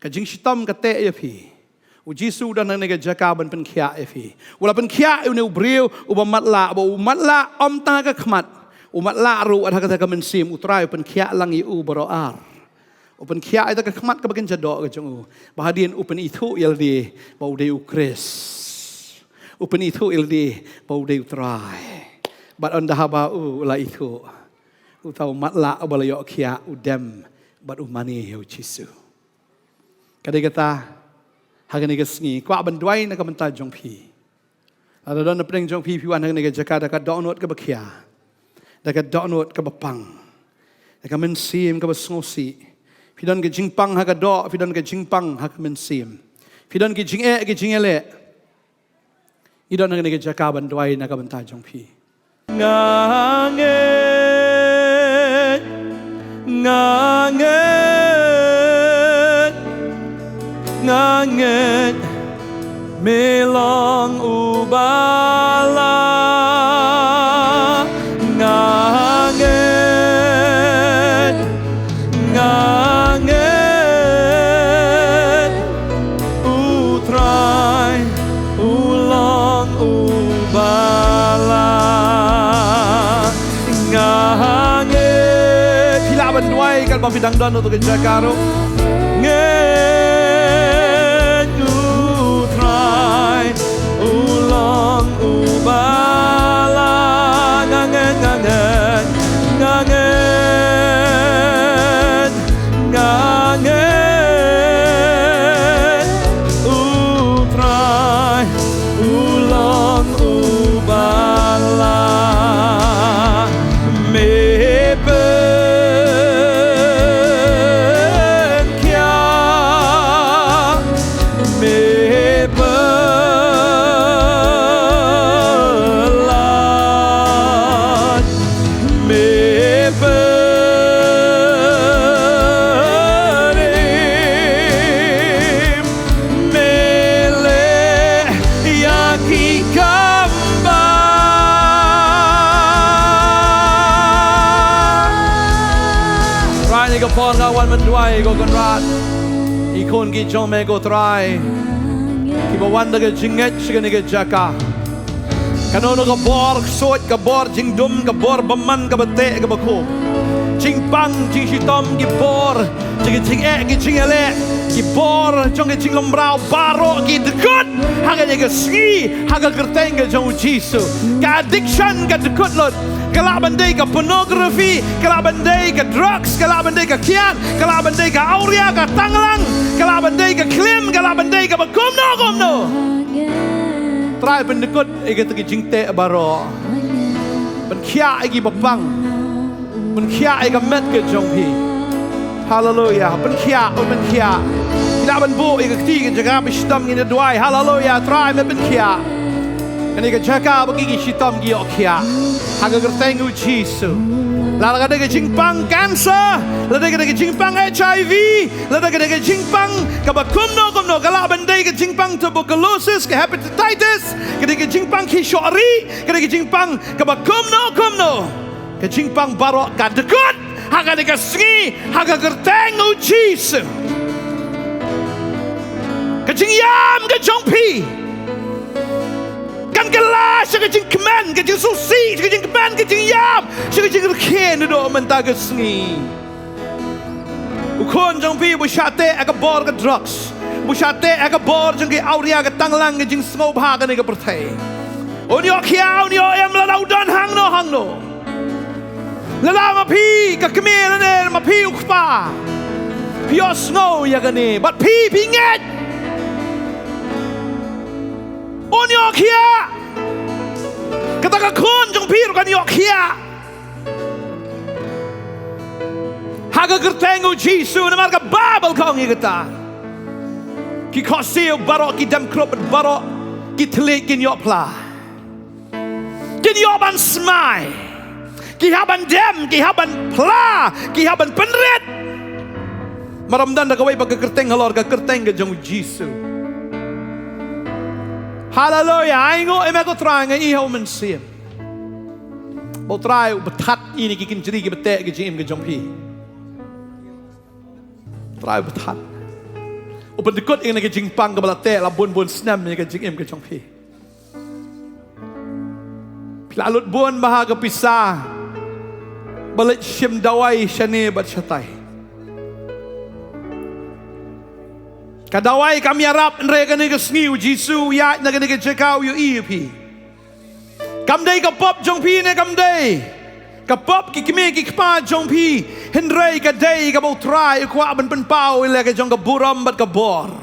ka jingshitom ka teh ïa phi, U Jisu u don ha kane ka jaka ban pynkhiah ïa phi. U la pynkhiah ïa une u briew uba matlah, ba u matlah ym tang ha ka khmat, u matlah ruh ha kata ka mynsiem. U Trai u pynkhiah lang ïa u baroh ar. U pynkhiah ïa ka khmat kaba kynja doh ka jong u, ba hadien u pynithuh ïa lade ba u dei U Khrist. U pynithuh ïa lade ba u dei U Trai. Bad ynda haba u la ithuh, uta u matlah uba la ïoh khiah u dem bad u mane ïa U Jisu. Ka dei kata, ha kane ka sngi kwah ban duwai na ka bynta jong phi. Lada don napdeng jong phi, phi wan ha kane ka jaka da ka dohnud kaba khia, da ka dohnud kaba pang, da ka mynsiem kaba sngewsih. Phi don ka jingpang ha ka doh, phi don ka jingpang ha ka mynsiem. Phi don ki jingeh, ki jingïaleh. Ngi don ha kane ka jaka ban duwai na ka bynta jong phi. Nga ngeit, nga ngeit, nga ngeit, me long uba lah. Nga ngeit, nga ngeit, U Trai u long uba lah. Nga ngeit. Phi lah ban duwai katba phi dang don ha ka jaka ruh. Ngeit, U Trai u long uba lah. Nga ngeit, nga ngeit, nga ngeit, nga ngeit, U Trai. Ka por nga wan ban duwai, ko Kynrad, i khun ki jong me, ko Trai, kiba wan da ka jingngeit sha kane ka jaka. Kano kano ka bor ksuid, ka bor jingdum, ka bor bymman, kaba teh, kaba khup, jingpang, jingshitom, ki bor jong ki jingeh, ki jingïaleh, ki bor jong ki jinglong mraw, baroh ki dkut ha kane ka sngi ha ka kyrteng ka jong u Jisu. Ka addiction ka dkut lut. Ka lah ban dei ka pornography, ka lah ban dei ka drugs, ka lah ban dei ka kiad, ka lah ban dei ka awria, ka tanglang, ka lah ban dei ka klim, ka lah ban dei kaba kumno kumno. Trai pyndkut ïa kita ki jingteh baroh. Pynkhiah ïa kiba pang. Pynkhiah ïa ka met ka jong phi. Haleluia. Pynkhiah, pynkhiah. Ngi lah ban buh ïa ka kti ka jaka ba shitom, ngin ïa duwai. Haleluia. Trai, me pynkhiah. Kane ka jaka ba ki, ki shitom ki ïoh khiah ha ka kyrteng u Jisu. Lada ka dei ka jingpang cancer, lada ka dei ka jingpang H I V, lada ka dei ka jingpang kaba kumno kumno, ka lah ban dei ka jingpang tuberculosis, ka hepatitis, ka dei ka jingpang ki shori, ka dei ka jingpang kaba kumno kumno. Ka jingpang baroh ka dkut ha kane ka sngi ha ka kyrteng u Jisu. Ka jingïam ka jong phi kan kylla sha ka jingkmen, ka jingsngewsih, sha ka jingkmen, ka jingïam, sha ka jingrkhie naduh mynta ka sngi. U khun jong phi uba shah teh ha ka bor ka drugs, uba shah teh ha ka bor jong ki awria, ka tanglang, ka jingsngewbha kane ka pyrthei, un ïoh khiah, un ïoh im lada u don hangno hangno. Lada ma phi ka kmie lane ma phi u kpa, phi ïohsngew ïa kane bad phi, phi ngeit, un ïoh khiah. Kata ka khun jong phi ruh kan ïoh khiah ha ka kyrteng u Jisu, namar ka Baibl ka ong ïa kata. Ki khohsiew baroh ki dem khrup bad baroh ki thylliej kin ïoh phla. Kin ïoh ban smai. Ki hap ban dem, ki hap ban phla, ki hap ban pynrit. Mar ym don da kawei pat ka kyrteng halor ka kyrteng ka jong u Jisu. Haleluia. Ai nguh ïa me ko Trai, nga ïohi ha u Mynsiem ba u Trai u pynthat ïa kine ki kynjri kiba teh ka jingim ka jong phi. Trai u pynthat. U pyndkut ïa kane ka jingpang kaba la teh la bun bun snem ïa ka jingim ka jong phi. Phi la lut bun bha ka pisa ba leit shim dawai shane bad shatai. Ka dawai kam ïarap, hynrei kane ka sngi u Jisu u ïaid na kane ka jaka, u ïohi ïa phi. Kam dei ka pop jong phi ne kam dei ka pop ki kmie ki kpa jong phi, hynrei ka dei kaba u Trai u kwah ban pynpaw ïa la ka jong ka burom bad ka bor.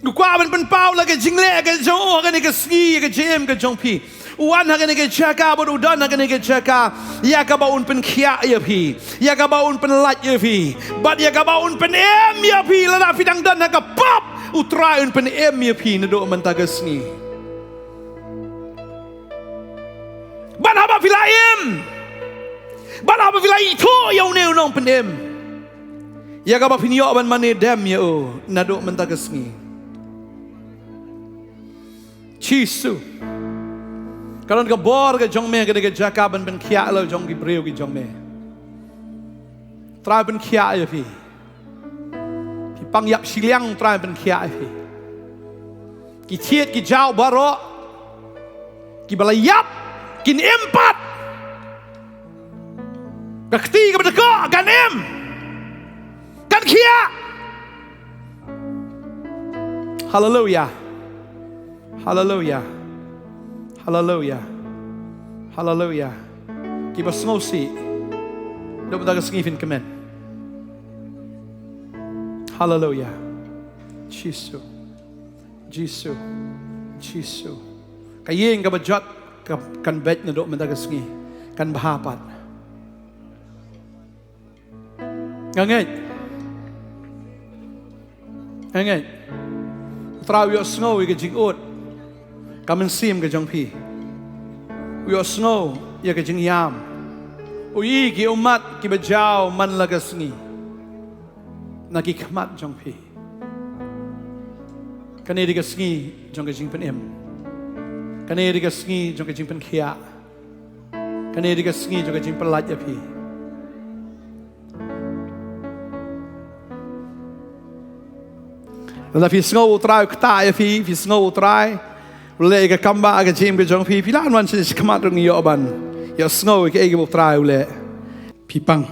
U kwah ban pynpaw la ka jingleh ka jong u ha kane ka sngi ïa ka jingim ka jong phi. U wan ha kane ka jaka bad u don ha kane ka jaka ïa kaba un pynkhiah ïa phi, ïa kaba un pynlait ïa phi, bad ïa kaba un pynim ïa phi. Lada phi dang don ha ka pop, u Trai un pynim ïa phi naduh mynta ka sngi. Bad haba phi la im, bad haba phi la ithuh ïa une u nongpynim, ïa kaba phin ïoh ban mane dem ïa u naduh mynta ka sngi. Jisu, ka don ka bor ka jong me ha kane ka jaka ban pynkhiah ïa la jong ki briew ki jong me. Trai pynkhiah ïa phi. Phi pang ïap shiliang, Trai pynkhiah ïa phi. Ki thied ki jaw baroh kiba la ïap kin im pat. Ka kti kaba dkoh kan im, kan khiah. Haleluia. Haleluia. Haleluia. Haleluia. Kiba sngewsih, naduh mynta ka sngi phin kmen. Haleluia. Jisu. Jisu. Jisu. Ka ïing kaba jot ka, kan beit naduh mynta ka sngi, kan bha pat. Nga ngeit. Nga ngeit. U Trai u ïohsngew ïa ka jingud ka mynsiem ka jong phi. U ïohsngew ïa ka jingïam. U ïohi ki ummat kiba jaw man la ka sngi na ki khmat jong phi. Kane dei ka sngi jong ka jingpynim. Kane dei ka sngi jong ka jingpynkhiah. Kane dei ka sngi jong ka jingpynlait ïa phi. Lada phi sngew U Trai u ktah ïa phi, phi sngew U Trai u leh ïa ka kam ba ka jingim ka jong phi, phi lah ban wan sha khmat ruh, ngi ïoh ban ïohsngew ïa kaei kaba U Trai u leh. Phi pang.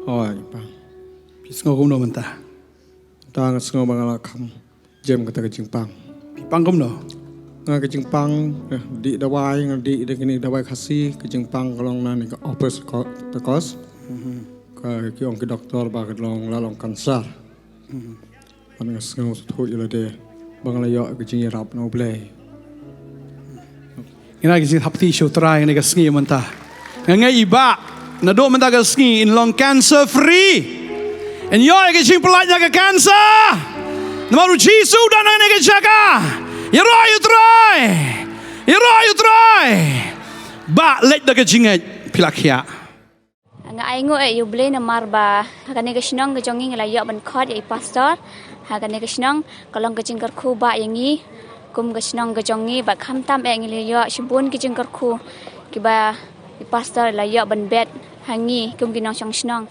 Hooid, pang. Phi sngew kumno mynta? Mynta nga sngew ba nga la kham jem kata ka jingpang. Phi pang kumno? Nga ka jingpang, eh, dih dawai, nga dih da kine dawai Khasi, ka jingpang ka long na ne ka opus ko-, takos. Mhm. Ka, ki ong ki doktor ba ka long, la long kansar. Mhm. Nga sngew sngewthuh ïa lade ba nga la ïoh ka jingïarap na U Blei. Nga ai ka jingthap kti sha U Trai ha kane ka sngi mynta. Nga ngeit ba naduh mynta ka sngi yn long cancer free. Yn ïoh ïa ka jingpyllait na ka cancer. Namar U Jisu u don ha kane ka jaka. Ïaroh ïa U Trai. Ïaroh ïa U Trai. Ba leit da ka jingngeit, phi la khiah. Nga ai nguh ïa U Blei namar ba ha kane ka shnong ka jong ngi nga la ïoh ban khot ïa i pastor ha kane ka shnong. Ka long ka jingkyrkhu ba ïa ngi kum ka shnong ka jong ngi, ba khamtam eh ngi la ïoh shibun ki jingkyrkhu kiba i pastor la ïoh ban bet ha ngi kum ki nongshong shnong.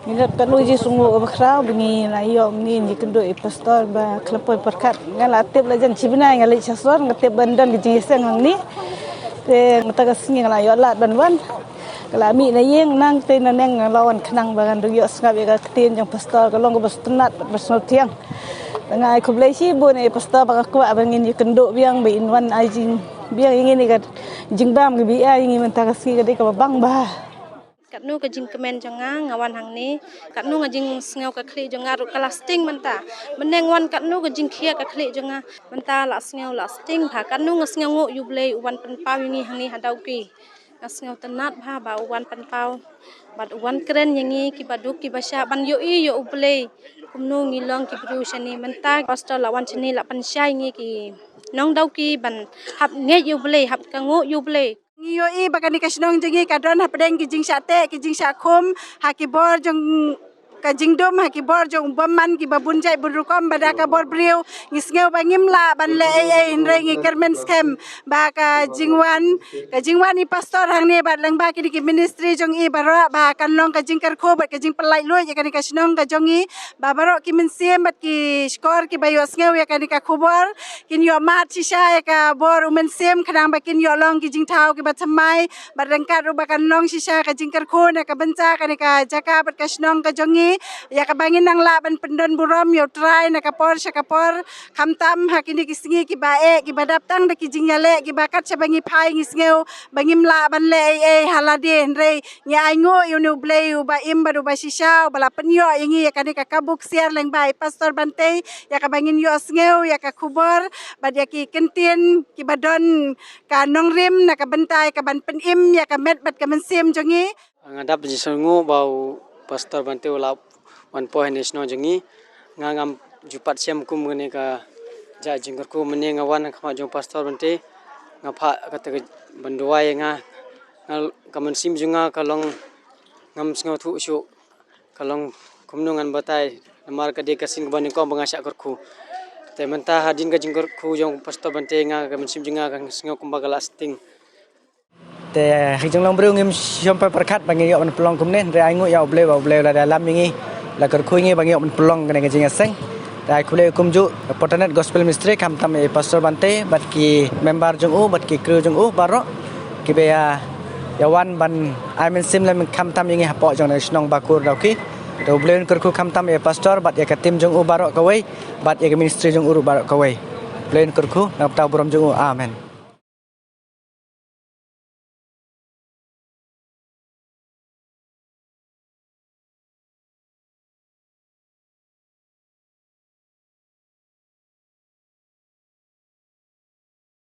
Ngi la katno ji sngewnguh kaba khraw ba ngi la ïoh, ngi ïakynduh i pastor ba khlem poi pyrkhat. Nga la tip la jan shi bnai nga leit sha sor, nga tip ban don ka jingïaseng hangne. Te mynta ka sngi nga la ïoh lad ban wan. Ka la mih na ïing, nangta nangne nga la wan khnang ba ngan ïoh sngap ïa ka ktien jong pastor, ka long kaba sngewtynnat bad ba sngewthiang. Nga ai khublei shibun ïa i pastor ba ka kwah ba ngin ïakynduh biang, ba in wan ai jingbiang ïa ngi, ïa ka jingbam kaba i ai ïa ngi mynta ka sngi, ka dei kaba bang bha. Katno ka jingkmen jong nga, nga wan hangne, katno nga jingsngew ka khlieh jong nga ruh ka la sting mynta. Mynne nga wan katno ka jingkhiah ka khlieh jong nga, mynta la sngew la sting bha. Katno nga sngewnguh ïa U Blei u wan pynpaw ïa ngi hangne ha Dawki. Nga sngewtynnat bha ba u wan pynpaw bad u wan kren ïa ngi kiba duk kiba shah ban ïohi ïa U Blei. Kumno ngi long ki briew shane mynta, pastor la wan shane la pynshai ïa ngi ki nong Dawki ban hap ngeit ïa U Blei, hap kohnguh ïa U Blei. Ngi ïohi ba kane ka shnong jong ngi ka don hapdeng ki jingshah teh, ki jingshah khum, ha ki bor jong ka jingdum, ha ki bor jong u bymman, kiba bun jait bun rukom, ba da ka bor briew ngi sngew ba ngim lah ban leh ei ei, hynrei ngi kyrmen skhem ba ka jingwan, ka jingwan i pastor hangne bad lyngba kine ki ministry jong i baroh, ba kan long ka jingkyrkhu bad ka jingpyllait luid ïa kane ka shnong ka jong ngi, ba baroh ki mynsiem bad ki shkor kiba ïohsngew ïa kane ka khubor kin ïoh mad shisha ïa ka bor u mynsiem, khnang ba kin ïoh long ki jingthaw kiba thymmai, bad ryngkat ruh ba kan long shisha ka jingkyrkhu na ka bynta kane ka jaka bad ka shnong ka jong ngi, ïa kaba ngin nang lah ban pyndon burom ïa U Trai na ka por sha ka por, khamtam ha kine ki sngi kiba eh, kiba dap tang da ki jingïaleh kiba kat shaba ngi phai ngi sngew ba ngim lah ban leh ei ei ha lade, hynrei ngi ainguh ïa une U Blei uba im bad uba shisha, uba la pynïoh ïa ngi ïa kane ka kabu ksiar lyngba i Pastor Bante, ïa kaba ngin ïohsngew ïa ka khubor bad ïa ki kyntien kiba don ka nongrim na ka bynta ïa ka ban pynim ïa ka met bad ka mynsiem jong ngi. Nga dap jingsngewnguh ba u Pastor Bante u la wan poi ha ine i shnong jong ngi. Nga ngam ju pat shem kum kane ka jaka jingkyrkhu, mynne nga wan ha khmat jong u Pastor Bante, nga phah kata ka ban duwai ïa nga. Nga, ka mynsiem jong nga ka long, ngam sngewthuh shuh ka long kumno ngan batai, namar ka dei ka sien kaba nyngkong ba nga shah kyrkhu. Te mynta hadien ka jingkyrkhu jong u Pastor Bante, nga, ka mynsiem jong nga ka sngew kumba ka la sting. Te ha ki jinglong briew ngim shym poi pyrkhat ba ngin ïoh ban pynlong kumne, hynrei ainguh ïa U Blei ba U Blei u la ïalam ïa ngi, la kyrkhu ïa ngi ba ngin ïoh ban pynlong kane ka jingïaseng. Te ai khublei kumjuh ka Potanet Gospel Ministry, khamtam ïa i Pastor Bante bad ki member jong u bad ki crew jong u baroh kiba ïa, ïa wan ban ai mynsiem lem khamtam ïa ngi hapoh jong ka shnong Bakur Dawki. Te U Blei un kyrkhu khamtam ïa i Pastor bad ïa ka team jong u baroh kawei bad ïa ka ministry jong u ruh baroh kawei. U Blei un kyrkhu na ka bynta burom jong u. Amen.